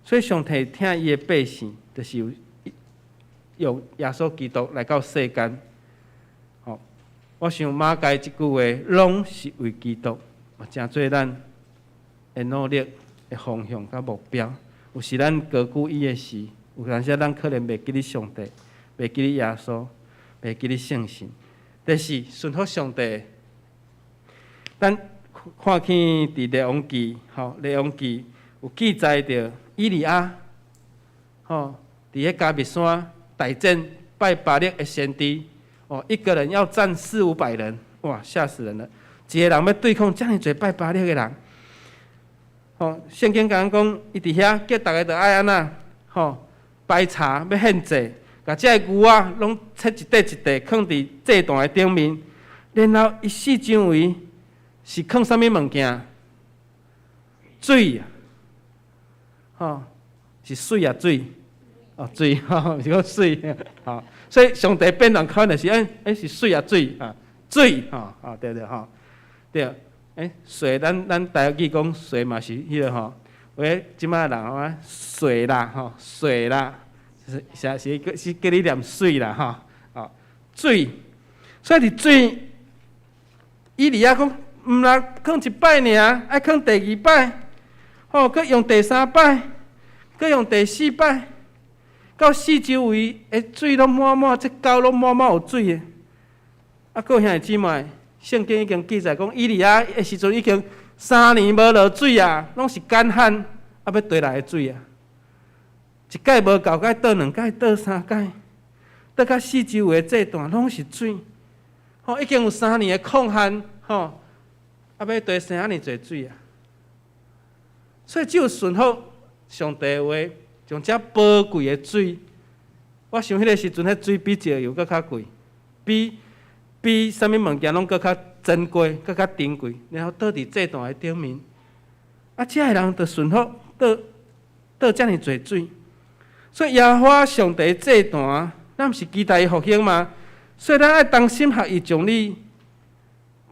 [SPEAKER 4] 所以上帝疼伊的百姓，就是用耶穌基督來到世間。吼，我想馬該這句話，攏是為基督，嘛成做咱的努力的方向佮目標。有時咱高舉伊的時，有當時咱可能袂記得上帝，袂記得耶穌，袂記得聖神，但是順服上帝。咱看見佇列王紀，吼，列王紀有記載著以利亞，吼，佇彼迦密山大戰拜巴力的先知，哦，一個人要戰四五百人，哇，嚇死人了！一個人欲對抗遮爾濟拜巴力的人，吼，聖經講講，伊佇遐叫逐家著愛按怎，吼，排柴欲獻祭，共這个牛仔攏切一塊一塊，囥佇祭壇的頂面，然後伊四周圍是囥啥物物件？水啊，吼，是水啊水，哦水，吼，是講水，吼，所以上帝變亂口就是，欸欸是水啊水啊，水，吼，啊對對吼，對，欸水咱台語講水嘛是彼个吼，喂，這擺人啊水啦吼，水啦，是是是是叫你念水啦吼，哦水，所以佇水，以利亞講。毋若囥一擺爾，愛囥第二擺，吼，閣用第三擺，閣用第四擺，到四周圍的水攏滿滿，這溝攏滿滿有水的。啊，閣兄弟姊妹，聖經已經記載講，以利亞的時陣已經3年無落水啊，攏是乾旱，啊，欲佗來的水啊？一擺無夠，閣倒兩擺，倒三擺，倒甲四周圍這段攏是水。吼，已經有三年的曠旱，吼，啊，欲佗生遮爾濟水啊？所以只有順服上帝的話，將這寶貴的水，我想彼个時陣，彼水比石油閣較貴，比啥物物件攏閣較珍貴，閣較珍貴，然後倒佇祭壇的頂面，啊，遮的人就順服倒倒遮爾濟水，所以耶和華上帝祭壇，咱毋是期待伊復興嗎？所以咱愛同心合意將你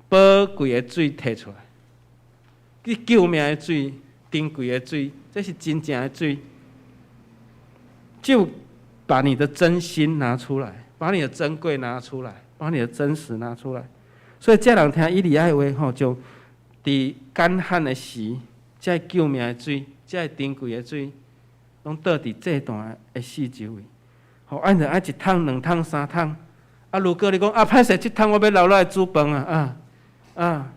[SPEAKER 4] 寶貴的水提出來，你救命的水、珍貴的水，這是真正的水。就把你的真心拿出來，把你的珍貴拿出來，把你的真實拿出來。所以這人聽以利亞的話吼，就佇乾旱的時，這救命的水，這珍貴的水，攏倒佇祭壇的四周圍。吼，按著愛一桶、兩桶、三桶。啊，如果你講啊，歹勢，這桶我欲留落來煮飯啊啊啊！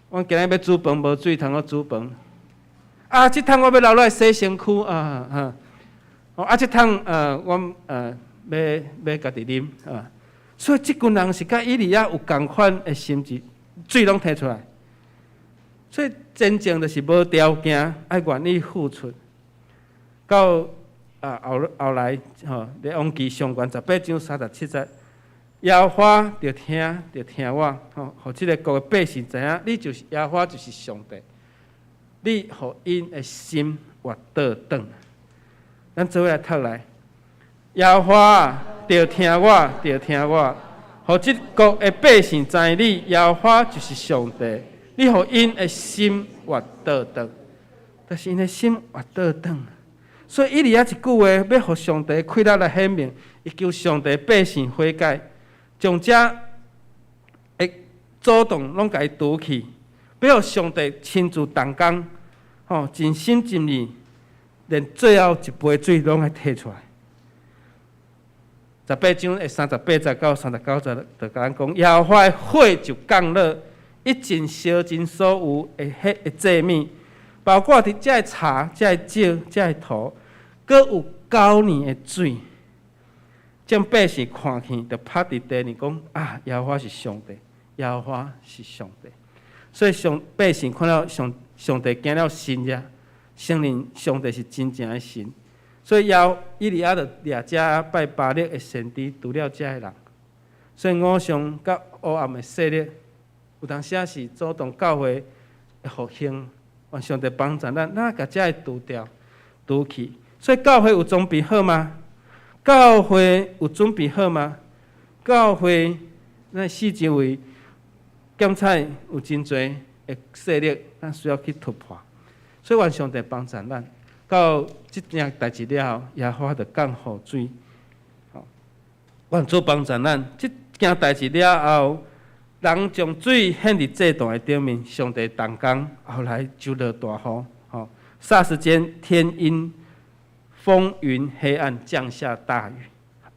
[SPEAKER 4] 我今日欲煮飯，無水通好煮飯。啊，這桶我欲留落來洗身軀啊啊！哦，啊，這桶我欲家己啉啊。所以這群人是佮以利亞有仝款的心志，水攏提出來。所以真正就是無條件愛願意付出。到啊後後來吼，列王紀上卷18章37節，耶和華著聽，著聽我，吼，予這个國的百姓知影，你就是耶和華，就是上帝。你予𪜶的心活倒轉。咱做伙來讀來，耶和華著聽我，著聽我，予這國的百姓知你，耶和華就是上帝。你予𪜶的心活倒轉，但是𪜶的心活倒轉。所以以利亞一句話，欲予上帝氣力來顯明，伊求上帝百姓悔改，將這的阻擋攏共伊除去，欲予上帝親自動工，吼，盡心盡意，連最後一杯水攏愛提出來。18章的38節到39節，就共咱講，耶和華的火就降落，一盡燒盡所有的彼的祭物，包括佇這个柴、這个石、這个土，閣有9年的水。眾百姓看見，就趴佇地裡講：啊，耶和華是上帝，耶和華是上帝。所以上百姓看了上上帝行了神跡，承認上帝是真正的神。所以耶以利亞就掠遮拜巴力的先知，除了遮的人。所以偶像佮黑暗的勢力，有當時是阻擋教會的復興，願上帝幫助咱，咱共遮的除掉、除去。所以教會有裝備好嗎？教會有準備好嗎？教會咱四周圍檢查有真濟的勢力，咱需要去突破。所以願上帝幫助咱。到這件代誌了後，耶和華就降雨水。吼，願主幫助咱。這件代誌了後，人將水獻佇祭壇的頂面，上帝動工，後來就落大雨。吼，霎時間天陰風雲黑暗，降下大雨。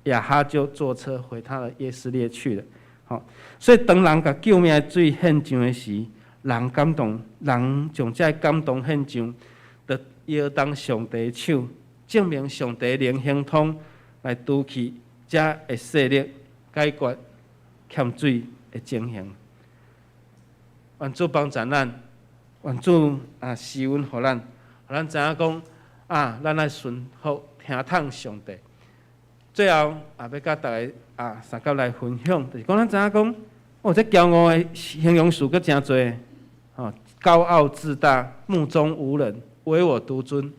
[SPEAKER 4] 亞哈就坐車回他的耶斯列去了。吼，所以當人共救命的水獻上的時，人感動，人將這个感動獻上，就搖動上帝的手，證明上帝靈亨通來除去這个勢力，解決欠水的情形。願主幫助咱，願主啊施恩予咱，予咱知影講啊，咱愛順服聽從上帝。最後也欲佮大家啊相佮來分享，就是講咱知影講，哦，這驕傲的形容詞閣誠濟，吼，高傲自大，目中無人，唯我獨尊，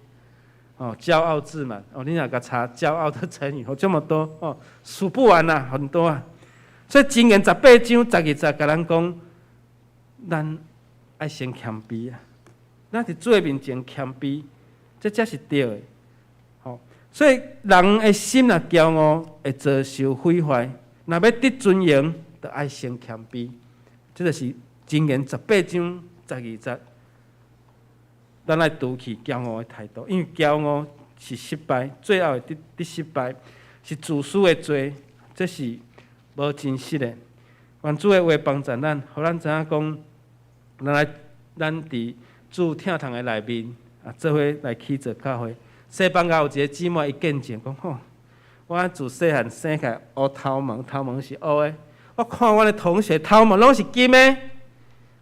[SPEAKER 4] 哦，驕傲自滿，哦，你若共查驕傲的成語，哦，這麼多，哦，數不完啊，很多啊。所以箴言18章12節，共咱講，咱愛先謙卑啊，咱佇主的面前謙卑，這才是對的。吼，所以人的心若驕傲，會遭受毀壞；若欲得尊榮，就愛先謙卑。這就是箴言十八章十二節，咱愛除去驕傲的態度，因為驕傲是失敗，最後會得失敗，是自私的罪，這是無真實的。願主的話幫助咱，予咱知影講，咱來咱佇主疼痛的內面啊，做伙來起造教會。西班牙有一個姊妹，伊見證講吼，我自細漢生起來烏頭毛，頭毛是烏的。我看阮的同學頭毛攏是金的，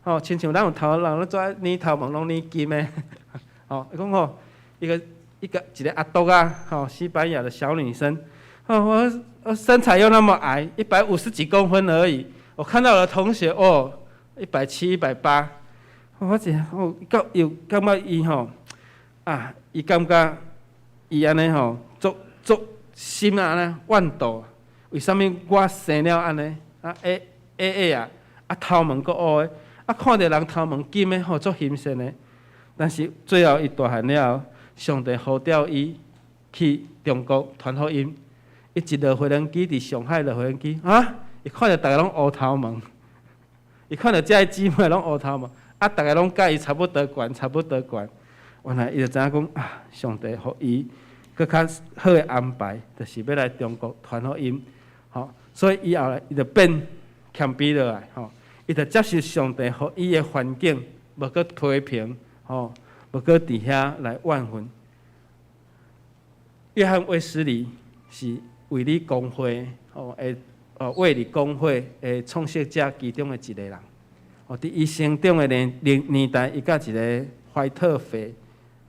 [SPEAKER 4] 吼，親像咱有頭人攏做愛染頭毛攏染金的，吼，伊講吼，一個一個一個阿篤仔，吼，西班牙的小女生，哦，我身材又那麼矮，150幾公分而已。我看到我的同學，哦，170、180，我一哦，到又感覺伊吼，啊，伊感覺伊按呢吼，足足心啊按呢怨妒，為啥物我生了按呢？啊，矮矮矮啊，啊頭毛閣烏的，啊看著人頭毛金的吼，足欣羨的。但是最後伊大漢了後，上帝呼召伊去中國傳福音。伊一落飛輪機，佇上海落飛輪機，啊，伊看著逐个攏烏頭毛，伊看著遮个姊妹攏烏頭毛，啊，逐个攏佮伊差不多懸，差不多懸。原來伊就知影講啊，上帝予伊閣較好的安排，就是欲來中國傳福音，吼，所以伊後來伊就變謙卑落來，吼，伊就接受上帝予伊的環境，無閣批評，吼，無閣佇遐來怨恨。約翰衛斯理是衛理公會，吼，的哦，衛理公會的創設者其中的一個人。哦，佇伊成長的年代，伊佮一个懷特腓，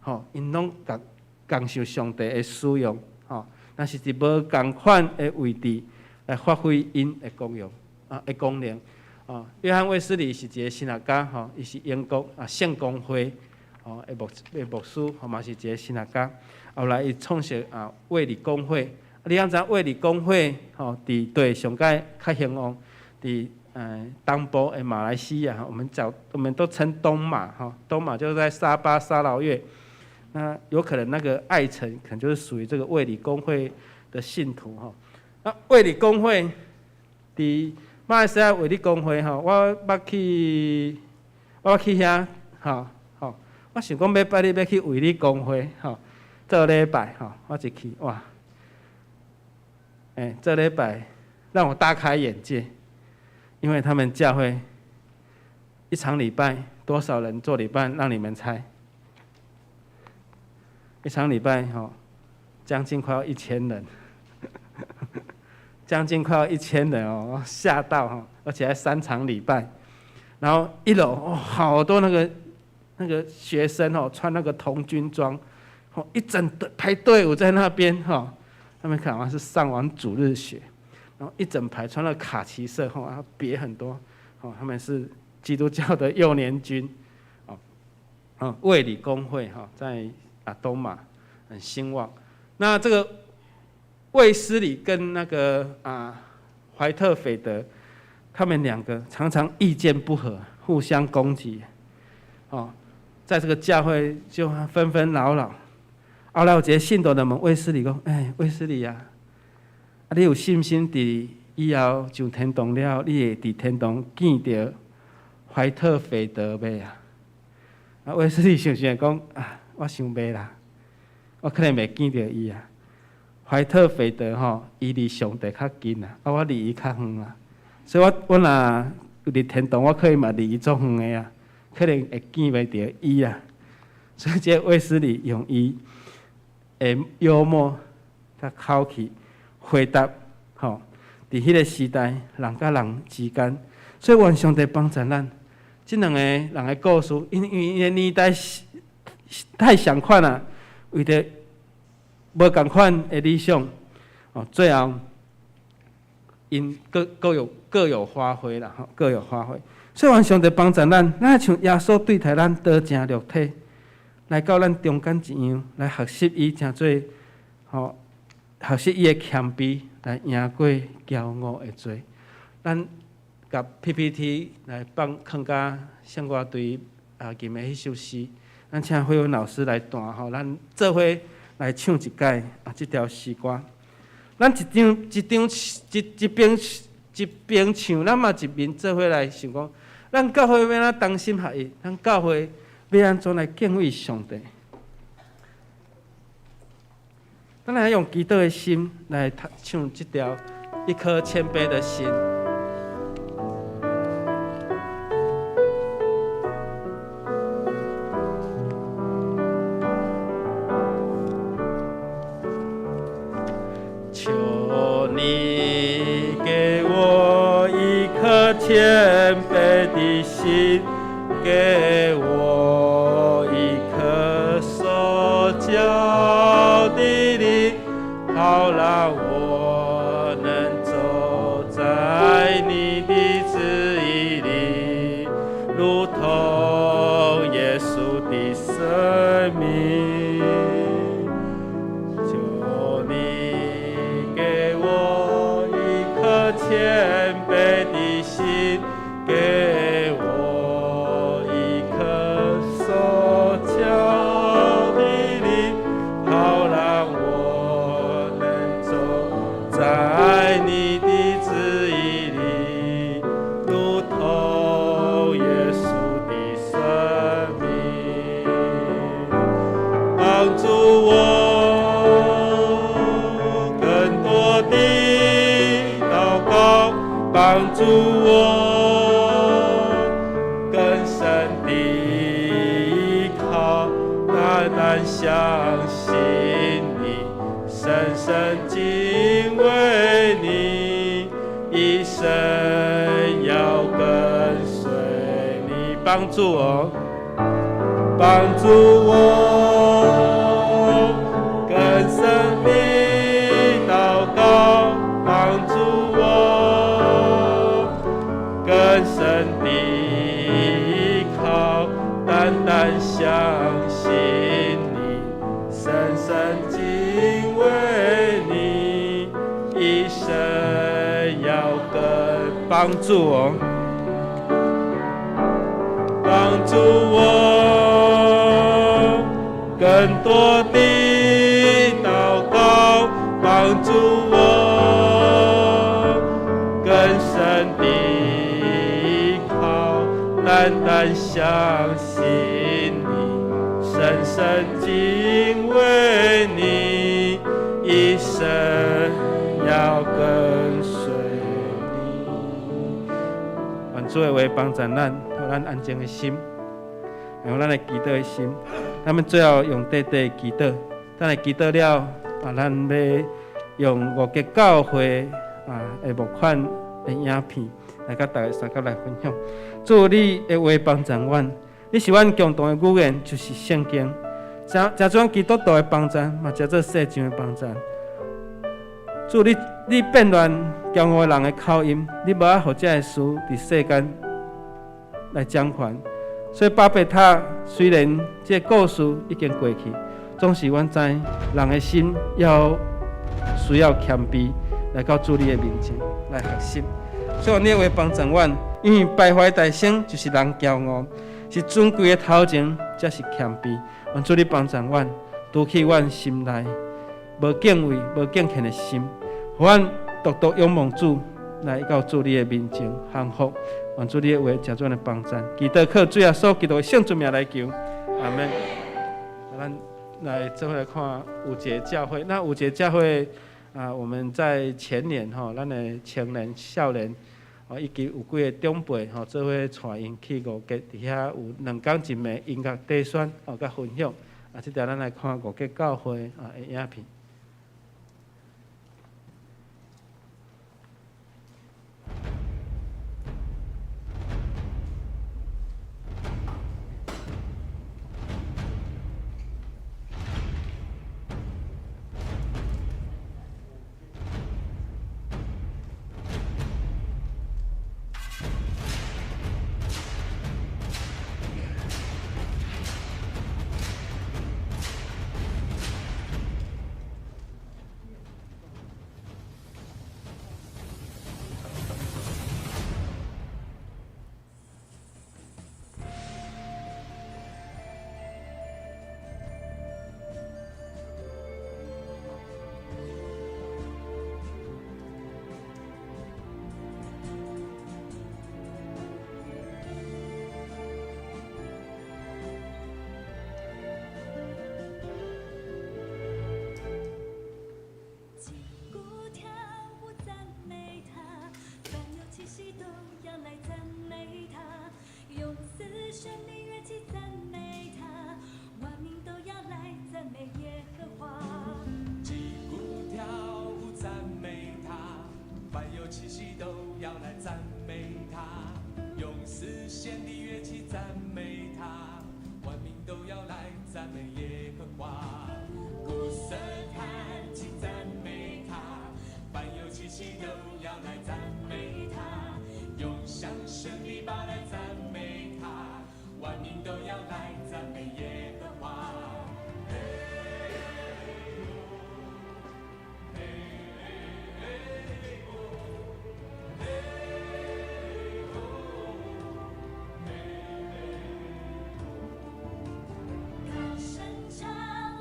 [SPEAKER 4] 吼，𪜶攏共共受上帝的使用，吼，但是佇無仝款的位置來發揮𪜶的功用，啊，的功能。哦，約翰衛斯理是一個神學家，吼，伊是英國啊聖公會吼的牧師，吼嘛是一個神學家。後來伊創設啊衛理公會。你敢知衛理公會吼，佇對上蓋較興旺，佇東部的馬來西亞，我們都稱東馬哈，東馬就是在沙巴、沙勞越。那有可能那個艾城可能就是屬於這個衛理公會的信徒哈。那衛理公會佇馬來西亞衛理公會吼，我捌去遐吼吼，我想講欲拜日欲去衛理公會吼，做禮拜吼，我一去哇！欸，這禮拜讓我大開眼界，因為他們教會一場禮拜多少人做禮拜？讓你們猜。一場禮拜吼，將近快要一千人，將近快要一千人哦，嚇到哈！而且還三場禮拜，然後一樓哦，好多那個學生哦，穿那個童軍裝，哦，一整隊排隊伍在那邊哈。他們可能是上完主日學，然後一整排穿了卡其色，吼，然後別很多，哦，他們是基督教的幼年軍，哦，哦，衛理公會哈，在啊東馬很興旺。那這個衛斯理跟那個啊懷特斐德，他們兩個常常意見不合，互相攻擊，哦，在這個教會就紛紛擾擾。後來有一個信徒就問衛斯理講：“欸，衛斯理啊，啊，你有信心佇以後上天堂了，你會佇天堂見著懷特斐德袂啊？”啊，衛斯理想想講：“啊，我想袂啦，我可能袂見著伊啊。懷特斐德吼，伊離上帝較近啊，啊，我離伊較遠啊，所以我若佇天堂，我可能嘛離伊足遠的啊，可能會見袂著伊啊。所以這個衛斯理用伊的幽默佮口氣回答，吼，佇彼個時代，人佮人之間，所以願上帝幫助咱。這兩個人的故事，因為𪜶的年代太相款啦，為著無仝款的理想，哦，最後𪜶各有發揮啦，吼，各有發揮。所以願上帝幫助咱，咱像耶穌對待咱道成肉體，來到咱中間一樣，來學習伊成做，吼，學習伊的謙卑，來贏過驕傲的罪。咱共 PPT 來放囥佮聖歌隊啊吟的彼首詩，咱請慧文老師來彈吼，咱做伙來唱一擺啊，這條詩歌。咱一張一張一一邊一邊唱，咱嘛一面做伙來想講，咱教會欲按怎同心合意？咱教會欲按怎來敬畏上帝？咱來用祈禱的心來唱這條一顆謙卑的心。求你給我一顆謙卑的心，給我一顆受教的靈，好讓我能走在你的旨意裡，如同耶穌的生命。求你給我一顆謙卑的心，給我一顆受教的靈，好讓我能走在你的旨意裡，如同耶穌的生命。幫助我更多的禱告，幫助我更深的依靠，單單相信你，深深敬畏你，一生要跟隨你。幫助我，幫助我更深的禱告，幫助我更深的依靠，單單相信你，深深敬畏你，一生要跟。幫助我，幫助我更多的禱告，幫助我更深的依靠，單單相信你，深深敬畏你，一生要跟隨你。願主的話幫助咱，予咱安靜的心，予咱的祈禱的心。咱們最後用短短的祈禱，等下祈禱了，咱欲用五結教會的募款的影片來佮大家相佮來分享。主，你的話幫助阮，你是阮共同的語言，就是聖經。誠做阮基督徒的幫贊，嘛誠做世上的幫贊。主，你變亂驕傲人的口音，你無愛予這个事佇世間來掌權。所以巴別塔雖然這个故事已經過去，總是阮知人的心要需要謙卑來到主你的面前來學習。所以你的話幫助阮，因為敗壞大生就是人驕傲，是尊貴的頭前才是謙卑。願主你幫助阮，除去阮心內無敬畏、無敬虔的心，予阮獨獨仰望主，來到主你的面前降服。願主你的話誠做阮的幫贊，祈禱靠主耶穌基督的聖尊名來求，阿們。咱來做伙來看五節教會。那五節教會啊，我們在前年吼，咱的青年、少年哦，以及有幾个長輩吼，做伙帶𪜶去五結，佇遐有2工一暝音樂短宣哦，佮分享。啊，這條咱來看五結教會啊的影片。
[SPEAKER 5] 有氣息都要來讚美他，用絲弦的樂器讚美他，萬民都要來讚美耶和華。鼓瑟彈琴讚美他，凡有氣息都要來讚美他，用響聲的鈸來讚美他，萬民都要來讚美耶和華。
[SPEAKER 6] 高聲唱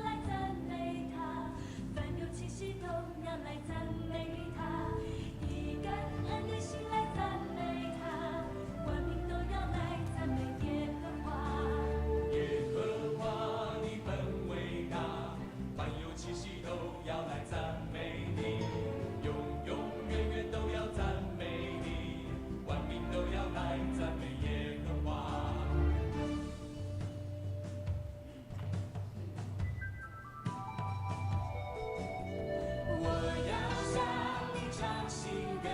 [SPEAKER 6] 來讚美他，凡有氣息都要來讚美他，以感恩的心來讚美他，萬民都要來讚美耶和華。
[SPEAKER 5] 耶和華你本為大，凡有氣息都要來讚美你，永永遠遠都要讚美你，萬民都要來讚美耶和華。我要向你唱新歌，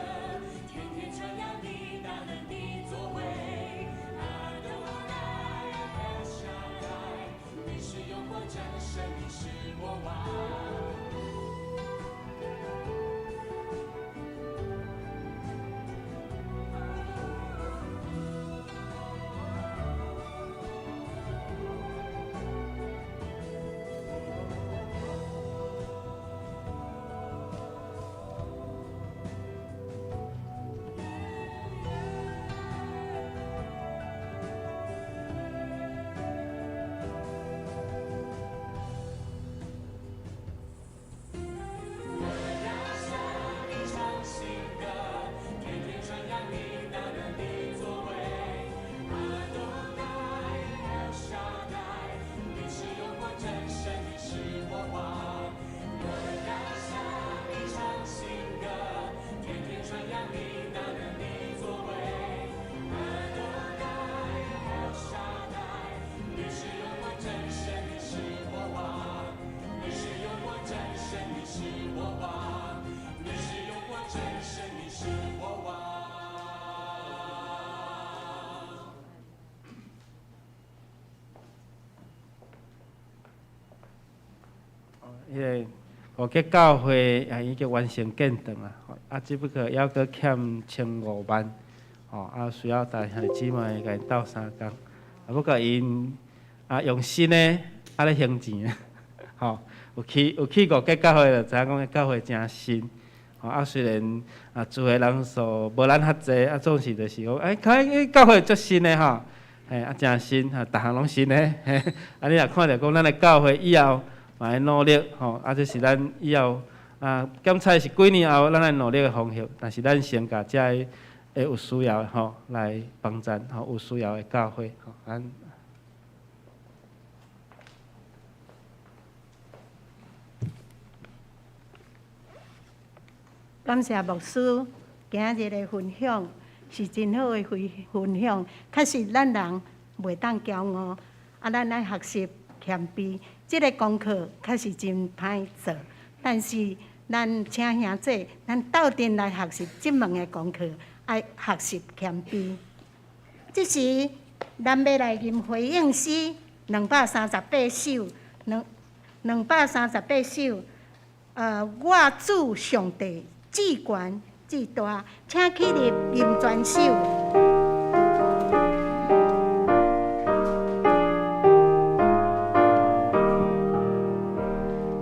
[SPEAKER 5] 天天傳揚你大能的作為。阿多奈厄沙戴，你是永活真神，你是我王。我要向你唱新歌，天天傳揚你大能的作為。阿多奈厄沙戴，你是永活真神，你是我王。我要向你唱新歌，天天傳揚你大能的作為。阿多奈厄沙戴，你是永活真神，你是我王。你是永活真神，你是我王。你是永活真神，你是我王。
[SPEAKER 4] 彼个五結教會也已經完成建堂啦，啊，只不過猶閣欠1500萬，吼，啊，需要大兄弟姊妹共𪜶鬥相共，啊，不過𪜶啊用心的啊咧還錢，吼，有去五結教會就知影講，教會誠新，吼，啊，雖然啊聚的人數無咱較濟，啊，總是就是講，欸，看教會足新的吼，嘿，啊，誠新，哈，逐項攏新的，嘿，啊，你若看著講咱的教會以後嘛愛努力，吼，啊，這是咱以後啊檢查是幾年後，咱愛努力的方向。但是咱先共遮个有需要的吼來幫贊，吼有需要的教會，吼，咱。
[SPEAKER 1] 感謝牧師今日的分享是真好的分享。確實，咱人袂當驕傲，啊，咱愛學習謙卑。這个功課確實真歹做，但是咱請兄姊，咱鬥陣來學習這門的功課，愛學習謙卑。這時，咱欲來吟回應詩238首，238首。我主上帝至懸至大，請起立吟全首。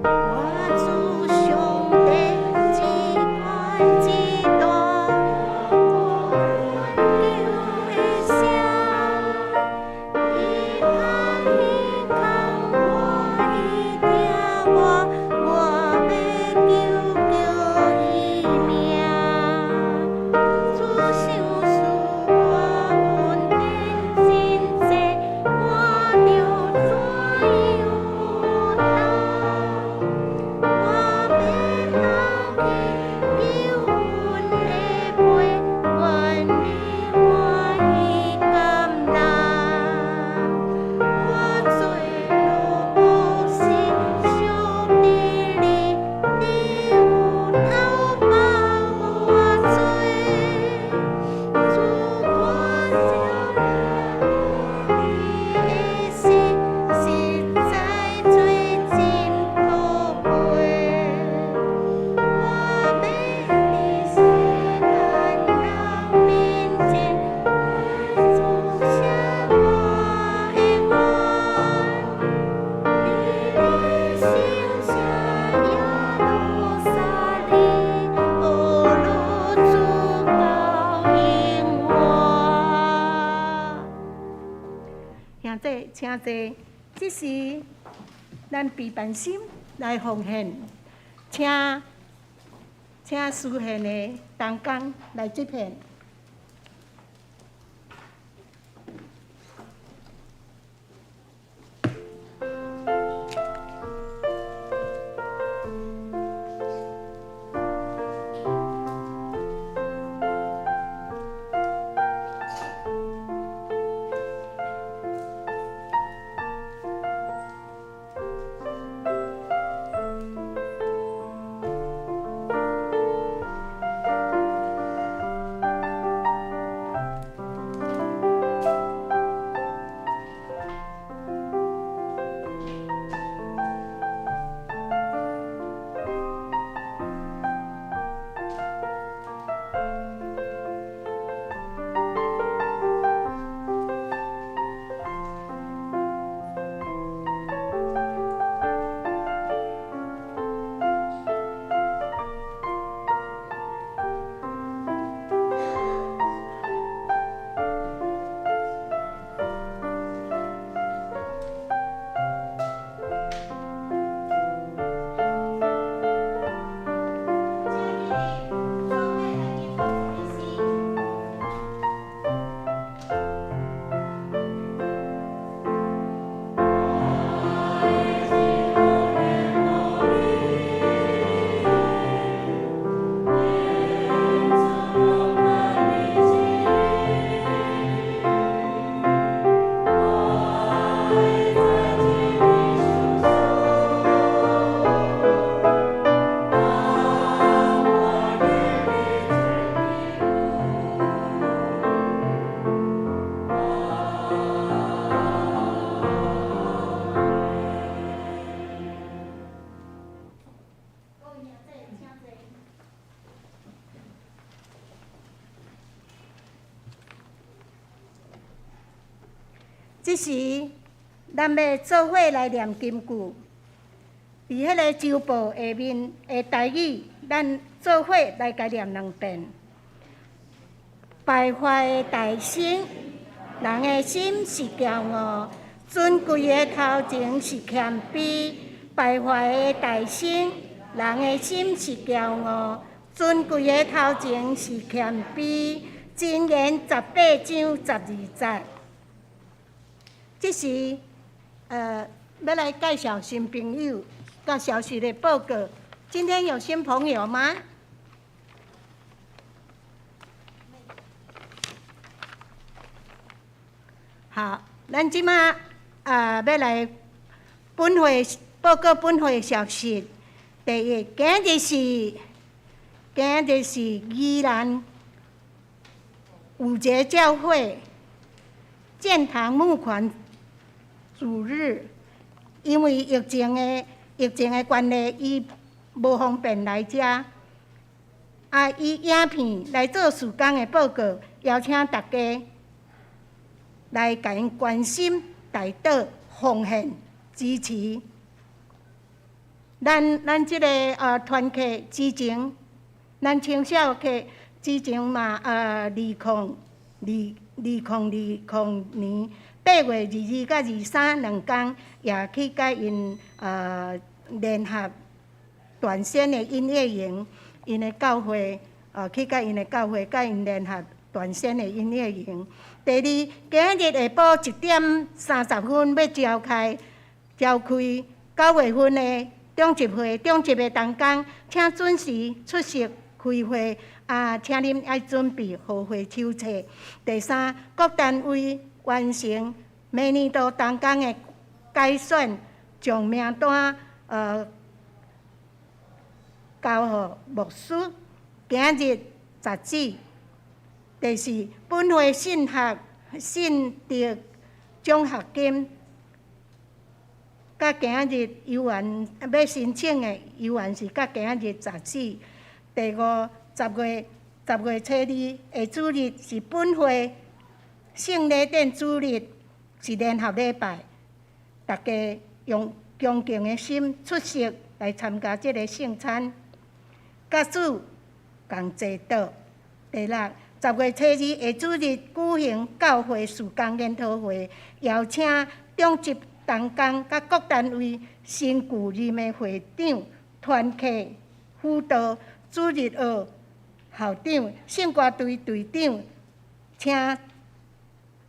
[SPEAKER 1] 我主上帝至懸至大，求的聲，伊拍耳孔，我伊聽我，我欲求叫伊名。主賞賜我。
[SPEAKER 7] 請坐。這時，咱備辦心來奉獻，請司獻的同工來接獻。這時，咱欲做伙來念金句。佇彼个周報下面的台語，咱做伙來共念兩遍。敗壞的大生，人的心是驕傲，尊貴的頭前是謙卑。敗壞的大生，人的心是驕傲，尊貴的頭前是謙卑。箴言18章12節。這時，欲來介紹新朋友，佮消息的報告。今天有新朋友嗎？好，咱這馬欲來本會報告本會消息。第一，今日是宜蘭五節教會建堂募款主日，因為疫情的關係，伊無方便來遮。啊，以影片來做事工的報告，邀請大家來共𪜶關心、代禱、奉獻、支持。咱這个團契之前，咱青少契之前嘛2020年8月22佮23兩工，也去佮𪜶聯合斷線的音樂營，𪜶的教會去佮𪜶的教會佮𪜶聯合斷線的音樂營。第二，今日下晡1點30分欲召開9月份的長執會，長執的同工，請準時出席開會。啊，請恁愛準備和會手冊。第三，各單位完成明年度同工的改選，將名單交予牧師。今日截止。第四，本會信學信德獎學金，佮今日猶原欲申請的，猶原是佮今日截止。第五，10月初二的主日是本會聖禮典主日，是聯合禮拜，大家用恭敬的心出席來參加這个聖餐，佮主仝齊禱。第六， 10月初2下主日舉行教會事工研討會，邀請長執同工佮各單位新舊任的會長、團契輔導、主日學校長、聖歌隊隊長，請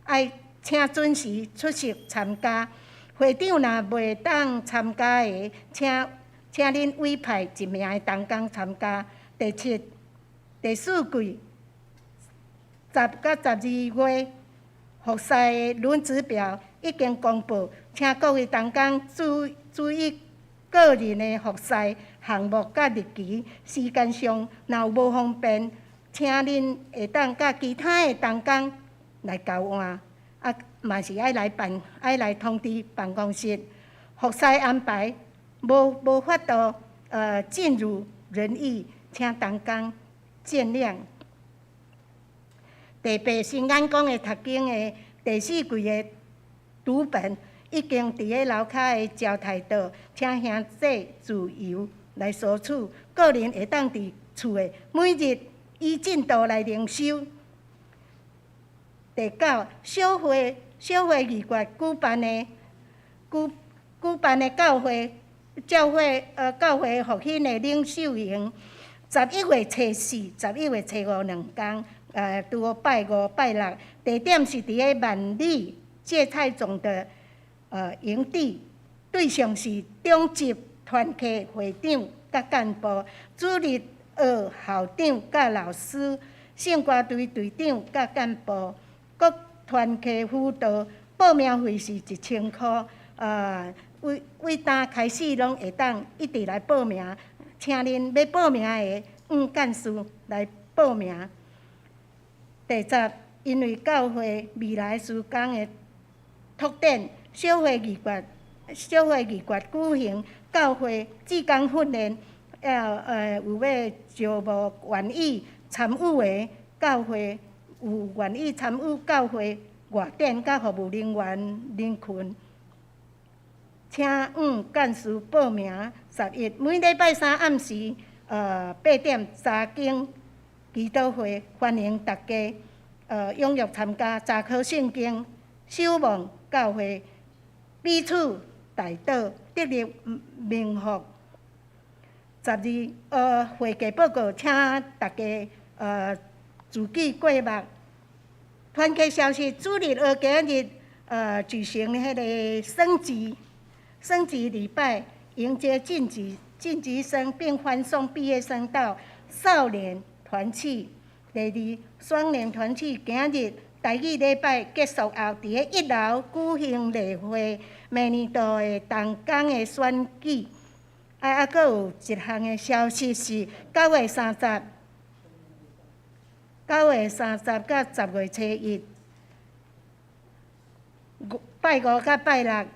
[SPEAKER 7] 愛請準時出席參加。會長若袂當參加的，請請恁委派一名的同工參加。第七、第四季10佮12月服侍的輪值表已經公布，請各位同工注注意個人的服侍項目佮日期，時間上若有無方便，請恁會當佮其他的同工來交換，啊，嘛是愛來辦，愛來通知辦公室。服侍安排無無法度盡如人意，請同工見諒。第八，新眼光的讀經的第四季的讀本已經佇咧樓跤的招待桌，請兄弟自由來索取，個人會當佇厝的每日依進度來靈修。第九，小會小會議決舉辦的舉舉辦的教會教會教會復興的領袖營，11月初4、11月初5兩工，拄好拜五、拜六，地點是佇咧萬里芥菜種的營地，對象是長執團契會長佮幹部、主日學校長佮老師、聖歌隊隊長佮幹部、各團契輔導，報名費是1000箍，為為當開始攏會當一直來報名，請恁欲報名的，向幹事來報名。第十，因為教會未來事工的拓展，小會議決小會議決舉行教會志工訓練，有欲招募願意參與的教會，有願意參與教會外展佮服務人員人群，請向幹事報名。11，每禮拜三暗時，8點查經祈禱會，歡迎大家踴躍參加查考聖經，守望教會彼此代禱，得力蒙福。12，會計報告，請大家自己過目。團契消息，主日學今日舉行彼个升旗升旗禮拜，迎接晉級晉級生，並歡送畢業生到少年團契。第二，雙年團契今日台語禮拜結束後，佇咧一樓舉行例會，明年度的同工的選舉。啊啊，閣有一項的消息是9月30，9月30佮10月初1，拜五佮拜六，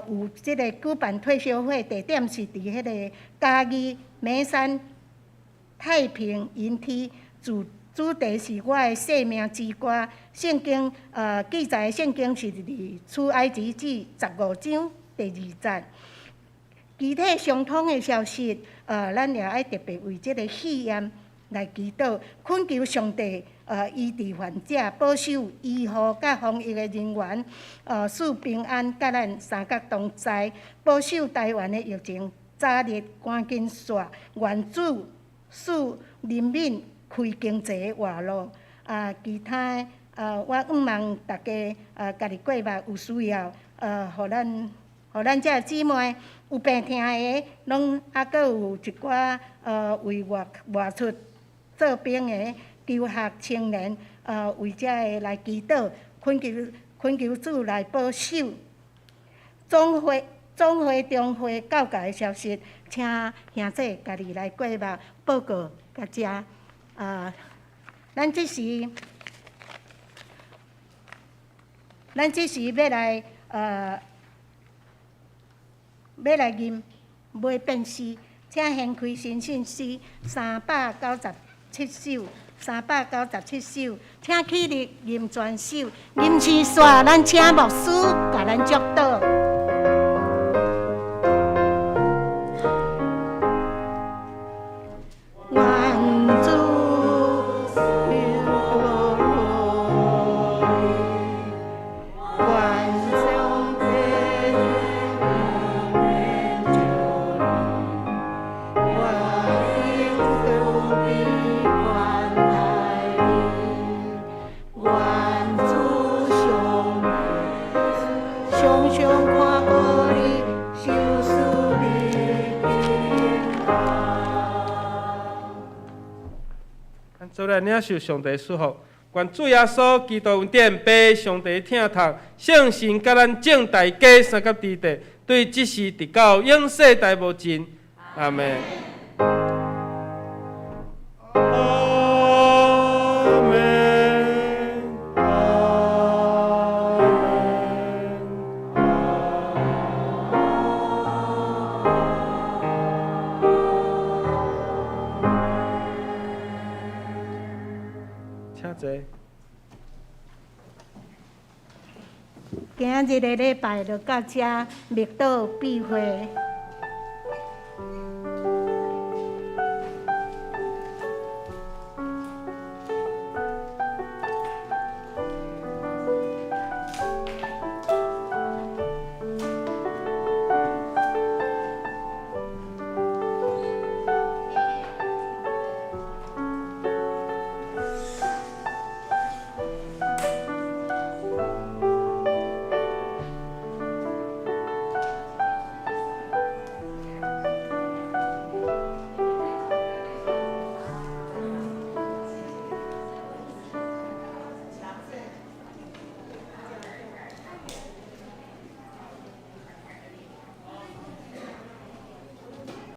[SPEAKER 7] 有這个舉辦退修會，地點是佇彼个嘉義梅山太平雲梯，主主題是我的生命之歌。聖經記載聖經是佇出埃及記15章第2節。機體相通的消息，咱也愛特別為這个肺炎來祈禱，懇求上帝醫治患者，保守醫護佮防疫的人員，賜平安，佮咱三角同在，保守台灣的疫情早日趕緊煞，願主賜人民開經濟的活路。啊，其他我向望大家家己過目有需要，予咱予咱遮姊妹有病痛的，攏猶閣有一寡為外外出做兵的求學青年，為遮个來祈禱，懇求懇求主來保守。總會總會中會告解的消息，請兄弟家己來過目報告佮遮。咱這時，咱這時欲來欲來吟買變詩，請掀開新信詩397首，397首，請起立吟全首，吟詩煞，咱請牧師共咱祝禱。願主與我
[SPEAKER 4] 咱做來領受上帝祝福，願主耶穌基督恩典、父上帝疼痛、聖神佮咱眾大家相佮佇佇，對這時直到永世代無盡。阿門。阿門。阿門。請坐。
[SPEAKER 7] 今仔日的禮拜就到這，默禱閉會。